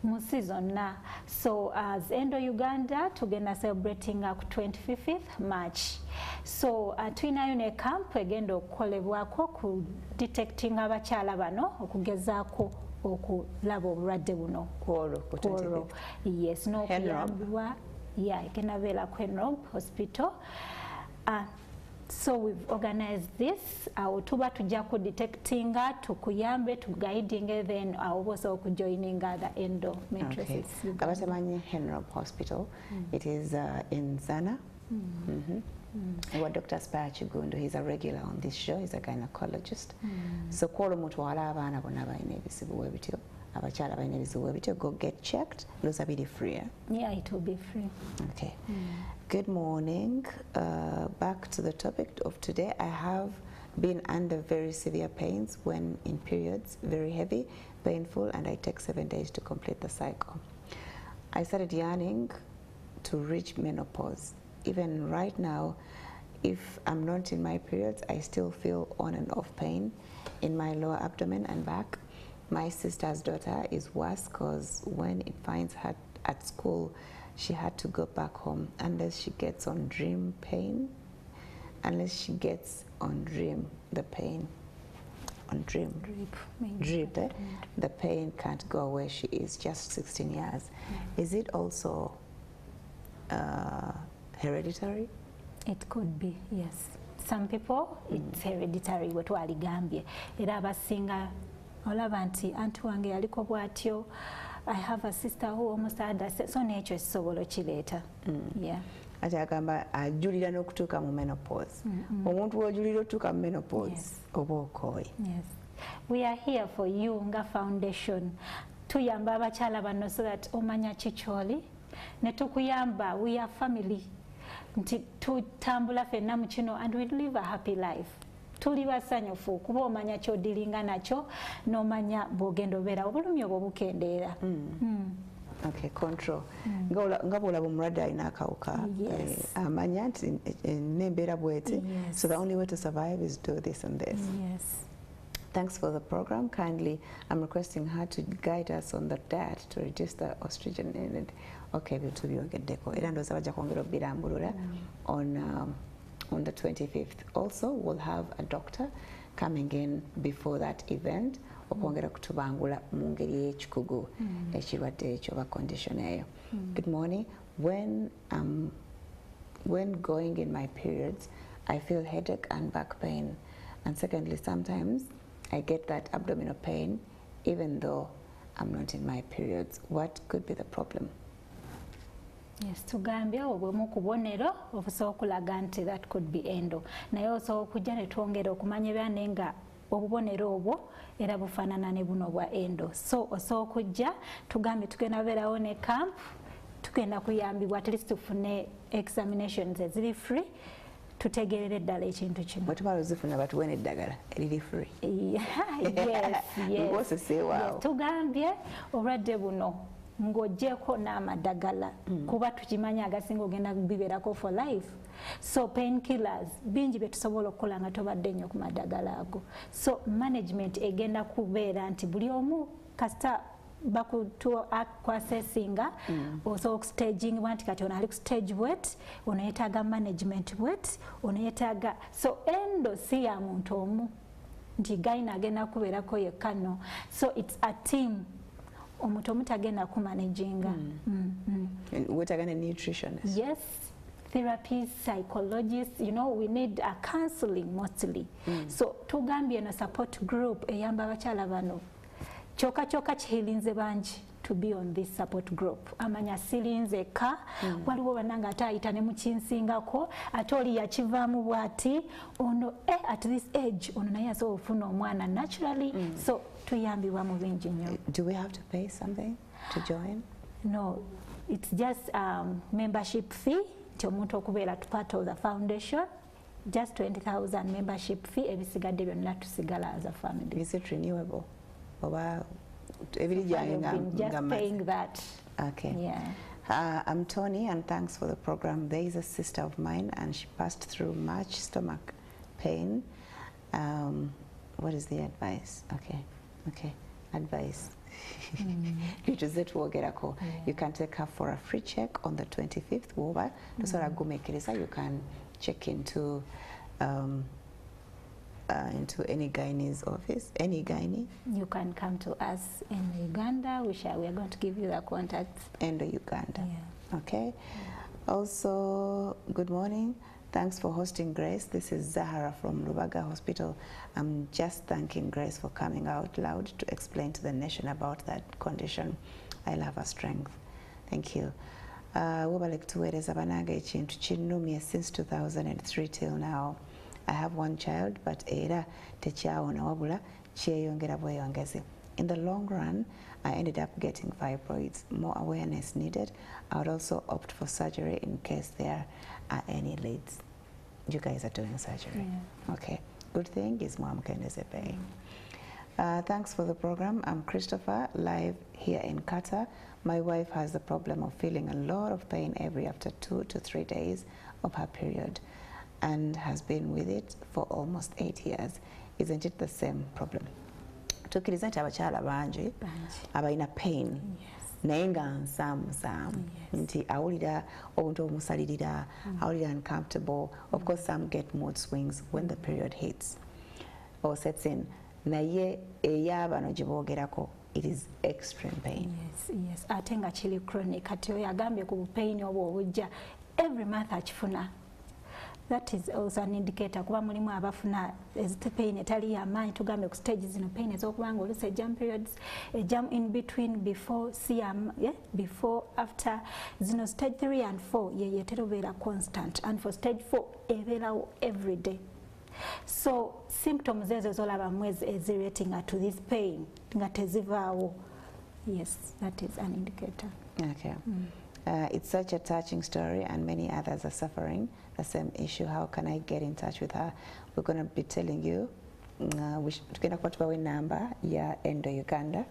mu nsi zonna. So as Endo Uganda, tugenda celebrating ku 25th March. So tulinayo ne camp egenda okukolebwako ku detecting abakyala bano, okugezaako okulaba obulwadde buno. Kwolwo, ku Kwolwo. 25th. Yes, Henrob. n'okuyambibwa. Yeah, egenda beera ku Henrob Hospital. So we've organized this. Awo tuba tujja ku detectinga, tukuyambe, tuguidinge, then awo bosa okujoininga the endometriosis. Okay. Abatamanyi Henrob Hospital, it is in Zana. Wa Dr. Spire Chigundu, he's a regular on this show, he's a gynecologist. So kwolwo mutwala abaana bonna balina ebizibu bwe bityo, Abakyala balina ebizibu ebityo, go get checked. Ndowooza biri free, eh? Yeah, it will be free. Okay. Good morning. Back to the topic of today. I have been under very severe pains when in periods, very heavy, painful, and I take 7 days to complete the cycle. I started yearning to reach menopause. Even right now, if I'm not in my periods, I still feel on and off pain in my lower abdomen and back. My sister's daughter is worse because when it finds her at school, she had to go back home unless she gets on dream pain, unless she gets on dream the pain, on dream Drip, maybe. Drip, eh? The pain can't go away. She is just 16 years. Is it also hereditary? It could be, yes. Some people, it's hereditary. Bwe twaligambye era abasinga olaba nti anti wange yaliko bw'atyo. I have a sister who almost had a, so n'ekyo kisobola okireeta, yeah. Ati agamba ajulira n'okutuuka mu menopause. Omuntu w'ojulira otuuka mu menopause, oba okooye. Yes, we are here for you nga foundation. Tuyamba abakyala bano so that omanya kikyoli ne tukuyamba. We are family nti tutambula ffenna mu kino and we live a happy life. Tuli basanyufu kuba omanya kyodiringa nakyo n'omanya bw'ogenda obeera obulumi obwo bukendeera. Okay, control. Nga bw'olaba omulwadde alina akawuka, amanya nti n'embeera bweti, so the only way to survive is do this and this. Thanks for the program. Kindly, I'm requesting her to guide us on the diet to reduce the estrogen in it. Okay, bintu byogeddeko era ndowooza bajja kwongera obirambulula on the 25th. Also, we'll have a doctor coming in before that event okwongera kutubangula mu ngeri y'ekikugu ekirwadde ekyo oba condition eyo. Good morning. When going in my periods, I feel headache and back pain. And secondly, sometimes I get that abdominal pain even though I'm not in my periods. What could be the problem? Yes, tugambye obwemu ku bubonero obusobola okulaga nti that could be endo, naye osobola okujja ne twongera okumanya ebya naye nga obubonero obwo era bufaanana ne buno bwa endo. So osobola okujja, tugambye tugenda beerawo ne camp, tugenda kuyambibwa at least tufune examinations eziri free, tutegeerere ddala ekintu kino. Bwe tumala ozifuna batuwe n'eddagala eriri free. Yes. Ng'oseseewaawo. Yes, tugambye obulwadde buno ng'oggyeko n'amadagala, kuba tukimanyi agasinga ogenda bibeerako for life. So pain killers bingi bye tusobola okukola nga tobadde nnyo ku madagala ago. So management egenda kubeera nti buli omu kasita bakuassessinga, osobola okustagingibwa nti kati ono ali ku stage bwet, ono yeetaaga management bwet, ono yeetaaga. So endo si ya muntu omu nti gynae agenda kubeerako yekka, no. So it's a team. Omuntu omu tagenda kumanaginga. Weetaaga ne nutritionist. Yes, therapists, psychologists, we need a counseling mostly. So tugambye eno support group eyamba abakyala bano. Kyokka kyokka kihirinze bangi to be on this support group. Amanya sirinze ka, waliwo bannange ate ayita ne mukinsingako, ate oli yakivaamu bw'ati, ono at this age, ono naye asobola okufuna omwana naturally. So tuyambibwa mu bingi nnyo. Do we have to pay something to join? No, it's just membership fee nti omuntu okubeera part of the foundation, just 20,000 membership fee. Ebisigadde byonna tusigala as a family. Is it renewable oba ebiri gyange nga You've been just nga maze? Paying that. Okay. Yeah. I'm Tony, and thanks for the program. There is a sister of mine, and she passed through much stomach pain. What is the advice? Okay, advice. Bituze twogerako. You can take her for a free check on the 25th. Woba tosobola gumiikiriza, you can check into any gynae's office, any gynae. You can come to us in Uganda. We are going to give you the contacts. And Uganda. Yeah. Okay. Also, good morning. Thanks for hosting Grace. This is Zahara from Lubaga Hospital. I'm just thanking Grace for coming out loud to explain to the nation about that condition. I love her strength. Thank you. Webale kutuweereza banange. Ekintu kinnumye since 2003 till now. I have one child, but era tekyawona wabula kyeyongera bweyongezi. In the long run, I ended up getting fibroids. More awareness needed. I would also opt for surgery in case there are any leads. You guys are doing surgery. Yeah. Okay. Good thing is mwamukendeze pain. Thanks for the program. I'm Christopher, live here in Qatar. My wife has the problem of feeling a lot of pain every after 2 to 3 days of her period and has been with it for almost 8 years. Isn't it the same problem? Tukkiriza nti abakyala bangi abalina pain naye nga nsaamusaamu nti awulira obuntu obumusalirira, awulira uncomfortable. Of course, some get mood swings when the period hits or sets in. Naye ey'abano gye boogerako, it is extreme pain. Yes. Ate nga kiri chronic. Kati oyo agambye ku pain obwo obujja every month akifuna. That is also an indicator kuba mulimu abafuna pain etali yamaanyi. Tugambe ku stage zino pain ez'okuba nga oluusi ejjamu periods, ejjamu in between, before CM, yeah, before, after. Zino stage 3 and 4 ye yetera obeera constant, and for stage 4 ebeerawo every day. So symptoms ezo zolaba mwezi ezirating to this pain nga tezivaawo, yes, that is an indicator. Okay. It's such a touching story, and many others are suffering the same issue. How can I get in touch with her? We're going to be telling you, tugenda kuba tubawa enamba ya Endo Uganda,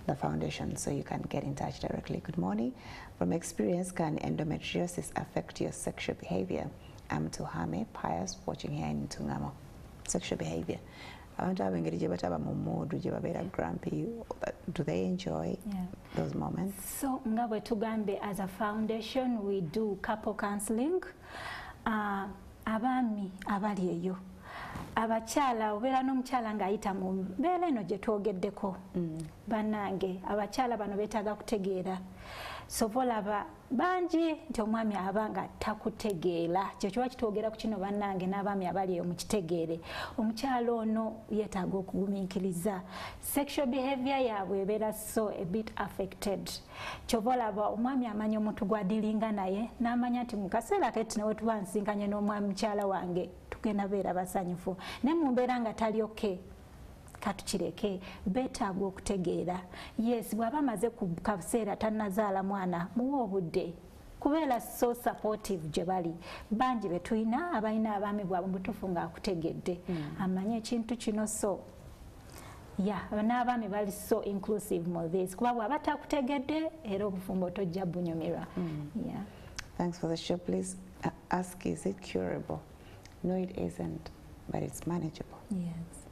the foundation, so you can get in touch directly. Good morning. From experience, can endometriosis affect your sexual behavior? I'm Tuhame Pius, watching here in Ntungamo. Sexual behavior. Abantu abo engeri gye bataba mu mood, gye babeera grumpy, do they enjoy those moments? So nga bwe tugambe, as a foundation we do couple counseling. Abaami abali eyo, abakyala, obeera n'omukyala ng'ayita mu mbeera eno gye twogeddeko, bannange abakyala bano beetaaga kutegeera. Sova olaba bangi nti omwami aba nga takutegeera, kyekiba kitwogera ku kino. Bannange n'abaami abali eyo mukitegeere, omukyala ono yeetaaga okugumiikiriza. Sexual behavior yaabwe ebeera so a bit affected. Kyova olaba omwami amanya omuntu gw'adiringa naye, n'amanya nti mu kaseera keti newe tuba nsinkanye n'omwami mukyala wange tugenda beera basanyufu, naye mu mbeera nga tali okay, katukireke. Beetaaga okutegeera. Yes, bw'aba amaze ku kaseera tannazaala mwana, muwe obudde kubeera so supportive gye bali. Bangi be tulina abalina abaami bwabwe mubutuufu ng'akutegedde, amanye ekintu kino. So yeah, n'abaami bali so inclusive mu this, kuba bw'aba takutegedde era obufumbo tojja bunyumirwa. Yeah. Thanks for the show. Please ask, is it curable? No, it isn't, but it's manageable. Yes.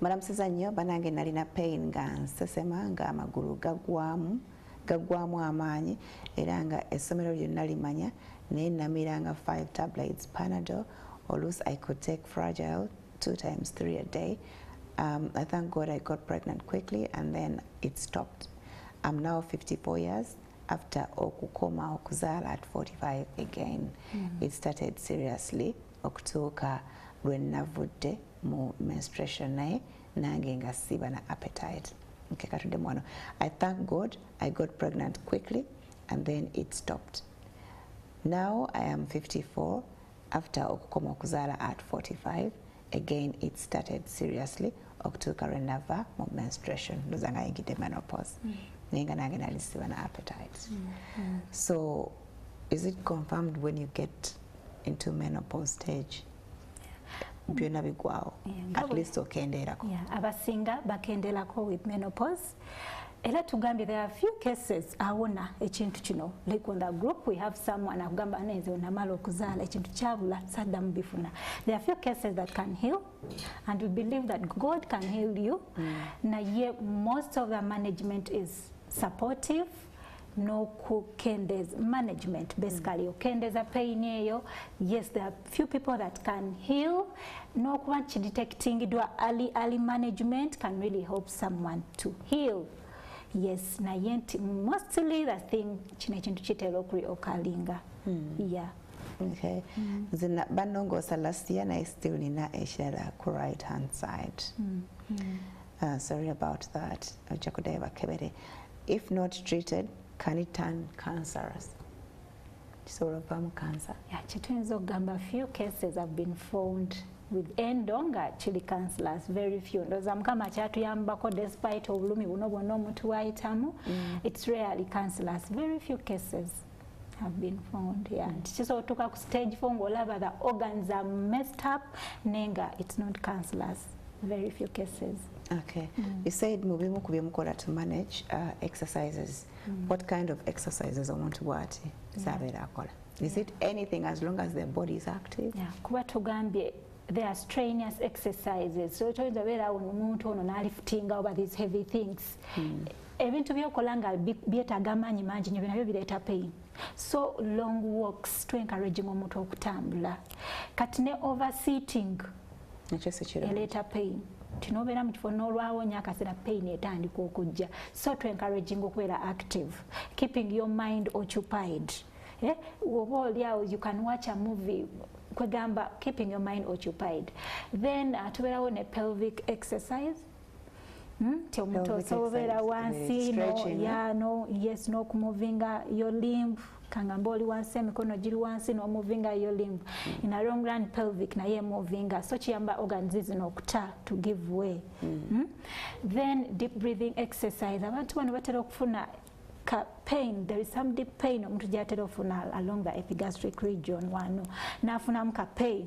Malamusiza nnyo banange, nalina pain nga nsesema, nga amagulu gaggwamu amaanyi, era nga essomero lyonna limanya, naye namiranga 5 tablets Panadol. Oluusi I could take Fragile 2 times 3 a day. I thank God I got pregnant quickly and then it stopped. I'm now 54 years after okukoma okuzaala at 45 again. It started seriously okutuuka lwe navudde mu menstruation, naye nange nga siba na appetite. Okay, katudde wano. I thank God I got pregnant quickly and then it stopped. Now I am 54 after okukoma okuzaala at 45 again, it started seriously okutuuka lwe nava mu menstruation. Ndowooza nga ayingidde menopause, naye nga nange nali siba na appetite. So is it confirmed when you get into menopause stage byonna bigwawo? Yeah, at least okendeerako. Yeah, abasinga bakenderako with menopause. Era tugambye there are few cases awona ekintu kino. Like on the group we have someone akugamba, "Nze namala okuzaala ekintu kyabula, saddamu bifuna." There are few cases that can heal, and we believe that God can heal you. Naye most of the management is supportive n'okukendeza management, basically okendeza pain eyo. Yes, there are few people that can heal, n'okuba kidetectingidwa early, early management can really help someone to heal. Yes, naye nti mostly the thing kino ekintu kitera okureoccurringa, yeah. Okay. Nze bannongoosa last year, naye still nina ekirala ku right hand side. Sorry about that. Ojja kuddayo bakebere. If not treated, can it turn cancerous? Kisobola okuvaamu cancer? Yeah, kyetuyinza okugamba, few cases have been found. With endo nga kiri cancerous, very few. Ndowooza Mukama kyatuyambako, despite obulumi buno bwonna omuntu bw'ayitamu, it's rarely cancerous. Very few cases have been found, yeah. Kisobola otuuka ku stage 4 ng'olaba the organs are messed up, naye nga it's not cancerous. Very few cases. Okay. You said mu bimu ku byemukola to manage exercises. What kind of exercises omuntu bw'ati z'abeera akola? Is it anything as long as their body is active? Yeah. Kuba tugambye there are strenuous exercises, so toyinza obeera awo omuntu ono n'aliftinga oba these heavy things. Ebintu byokola nga byetaaga amaanyi mangi nnyo, nabyo bireeta pain. So long walks, to encouraging omuntu okutambula. Kati ne overseating Nakyo si kirungi. Ereeta pain. Tinobeera mu kifo n'olwawo nnyo akaseera, pain etandika okujja. So to encouraging okubeera active, keeping your mind occupied. Eh? Oba oli awo, you can watch a movie, kwegamba keeping your mind occupied. Then tubeerawo ne pelvic exercise. Ti omuntu Pelvic osobola exercise, wansi no, stretching, yeah, no, yes, n'okumuvinga your limb. Kangamba oli wansi, emikono giri wansi, n'omuvinga your limb. In a long run, pelvic naye emovinga, so kiyamba organs zino okuta to give way. Then deep breathing exercise. Abantu bano batera okufuna ka pain. There is some deep pain omuntu gyatera okufuna along the epigastric region wano, n'afunamu ka pain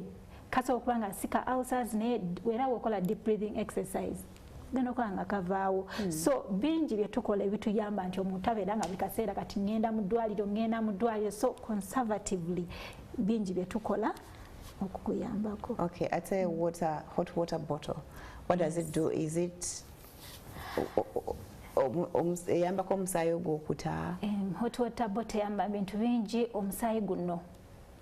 kasobola okuba nga si ka ulcers, naye era wokola deep breathing exercise genda okuba nga kavaawo. So bingi bye tukola ebituyamba nti omuntu abeera nga buli kaseera kati ŋŋenda mu ddwaliro, ŋŋenda mu ddwaliro. So conservatively bingi bye tukola okukuyambako. Okay, I'd say water, hot water bottle. What does it do? Is it eyambako omusaayi ogwo okuta? Hot water bottle eyamba bintu bingi. Omusaayi guno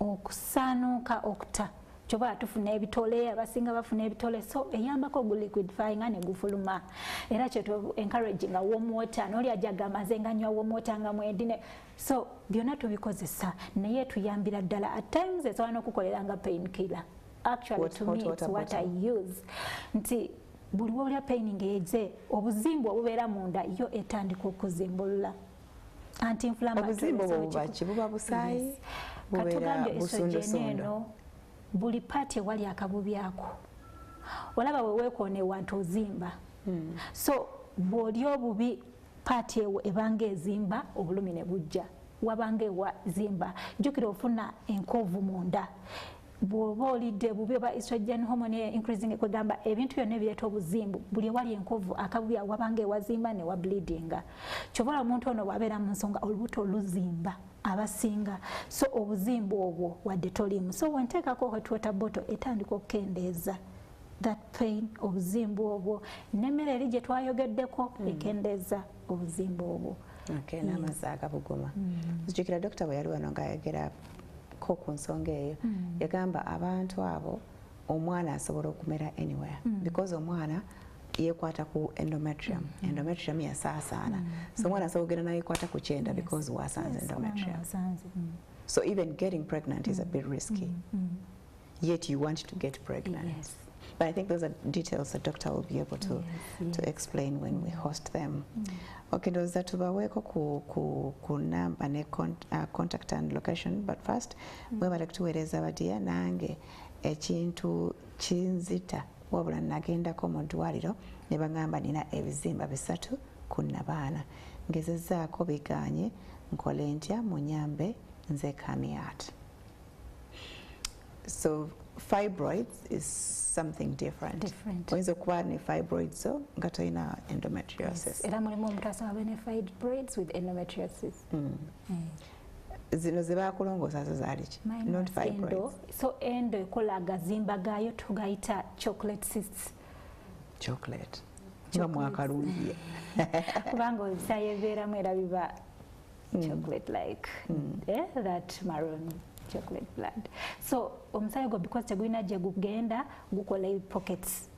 okusaanuuka, okuta, kyoba tufuna ebitole, abasinga bafuna ebitole, so eyambako gu liquidifying ne gufuluma. Era kyetu encouraging warm water, n'oli ajja agamba nze nga nywa warm water nga mwendine. So byonna tubikozesa, naye tuyambira ddala. At times esobola n'okukolera nga pain killer actually. What, To hot me it's water what I bottle? use, nti buli lwolya pain ng'eze, obuzimbu obubeera munda, yo etandika okuzimbulula, anti-inflammatory. Obuzimbu obwo So buba ki? Buba busaayi? Yes. Bubeera Katugambye estrogen busundusundu? Eno buli part ewali akabubi ako, olaba weweekoona ewantu ozimba. So bw'oli obubi, part ewo ebanga ezimba, obulumi ne bujja, wabanga ewazimba. Jjukira ofuna enkovu munda bw'oba olidde bubi, oba estrogen hormone increasing, kwegamba ebintu byonna ebireeta obuzimbu, buli ewali enkovu, akabubi awo wabanga ewazimba ne wableedinga. Kyova omuntu ono bw'abeera mu nsonga, olubuto luzimba abasinga, so obuzimbu obwo wadde toliimu. So wenteekako hot water bottle, etandika okukendeeza that pain, obuzimbu obwo, n'emmere eri gye twayogeddeko ekendeeza obuzimbu obwo. Okay, n'amazzi agabuguma. Nzijukira dokita bwe yali wano ng'ayogerako ku nsonga eyo, yagamba abantu abo omwana asobola okumera anywhere, because omwana yeekwata ku endometrium. Endometrium yasaasaana, so omwana asobola okugenda nayekwata ku kyenda because wasanze Yes, endometrium. Wasanze. So even getting pregnant is a bit risky, yet you want to get pregnant. But I think those are details the doctor will be able to, to explain when we host them. Okay, ndowooza tubaweeko ku namba ne contact and location, but first mwebale kutuweereza. Badiya, nange ekintu kinzita, wabula nagendako mu ddwaliro ne baŋŋamba nina ebizimba 3 ku nnabaana, ngezezzaako biganye, nkole ntya? Munyambe, nze Kamiat. So fibroids is something different. Different. Oyinza okuba ne fibroids zo nga tolina endometriosis. Yes. Era mulimu omuntu asobola ne fibroids with endometriosis. Zino ze bakulongoosa zo zaali ki? Mine Not was endo. fibroids. So endo ekola agazimba gaayo tugayita chocolate cysts. Chocolate nga mwakalumbye. Kubanga ebisaayi ebibeeramu era biba chocolate like, eh, that maroon chocolate blood. So omusaayi gwo, because tegulina gye gugenda, gukola pockets.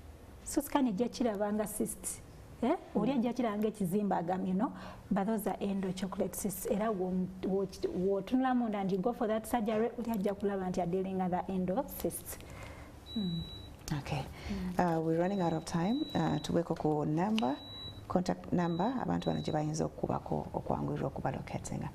So scan ejja kiraba nga cyst. Eh? Oli ajja kiraba nga ekizimba agam, but those are endo chocolate cysts. Era w'otunula munda and you go for that surgery, oli ajja kulaba nti adealinga the endo cysts. Okay. We're running out of time. Tuweko ku number, contact number abantu bano gye bayinza okukubako okwanguyirwa okubalocatinga.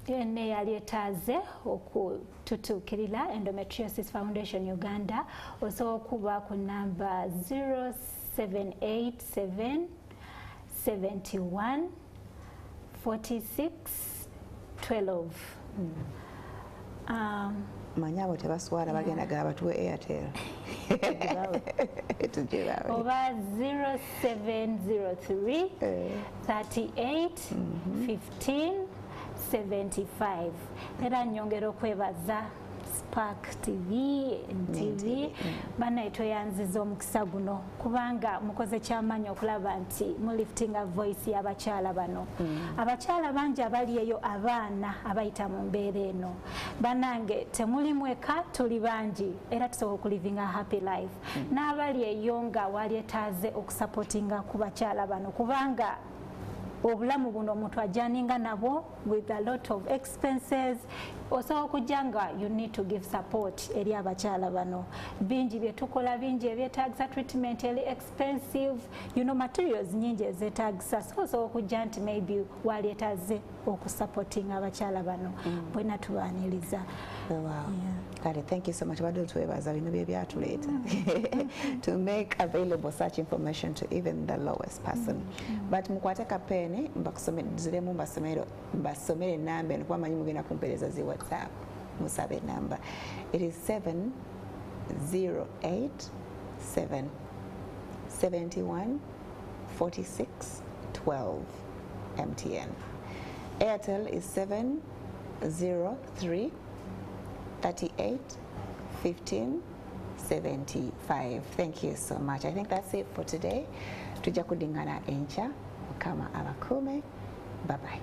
Yenna yali etaaze okututuukirira Endometriosis Foundation Uganda, osobola okuba ku namba 0787 71 46 12. Manyi abo tebaswala, bagenda gaba batuwe Airtel tugibawe. Oba 0703 38 15 75. Era nyongera okwebaza Spark TV, NTV. Banaye, tweyanziza omukisa guno kubanga mukoze kyamaanyi okulaba nti muliftinga voice y'abakyala bano. Abakyala bangi abali eyo, abaana abayita mu mbeera eno, banange temuli mweka, tuli bangi era tusobola okulivinga happy life. N'abali eyo nga walyetaaze okusupportinga ku bakyala bano, kubanga obulamu buno omuntu ajaninga nabwo with a lot of expenses, osobola okujja nga you need to give support eri abakyala bano. Bingi byetukola, bingi ebyetagisa, treatment eri expensive, materials nyingi ezetagisa. So osobola okujja nti maybe walyetaze okusupportinga abakyala bano. Bwena tubaniriza. Wow. Kale, thank you so much. Badde twebaza bino bye byatuleeta to make available such information to even the lowest person. But mukwate kapeeni ziremu mbasomere enamba eno, kuba manyi mugenda kumpeereza zi WhatsApp musabe enamba. It is 7087 71 46 12 MTN. Airtel is 703 38 15 75. Thank you so much. I think that's it for today. Tujja kudingana enkya. Mukama abakuume. Bye bye.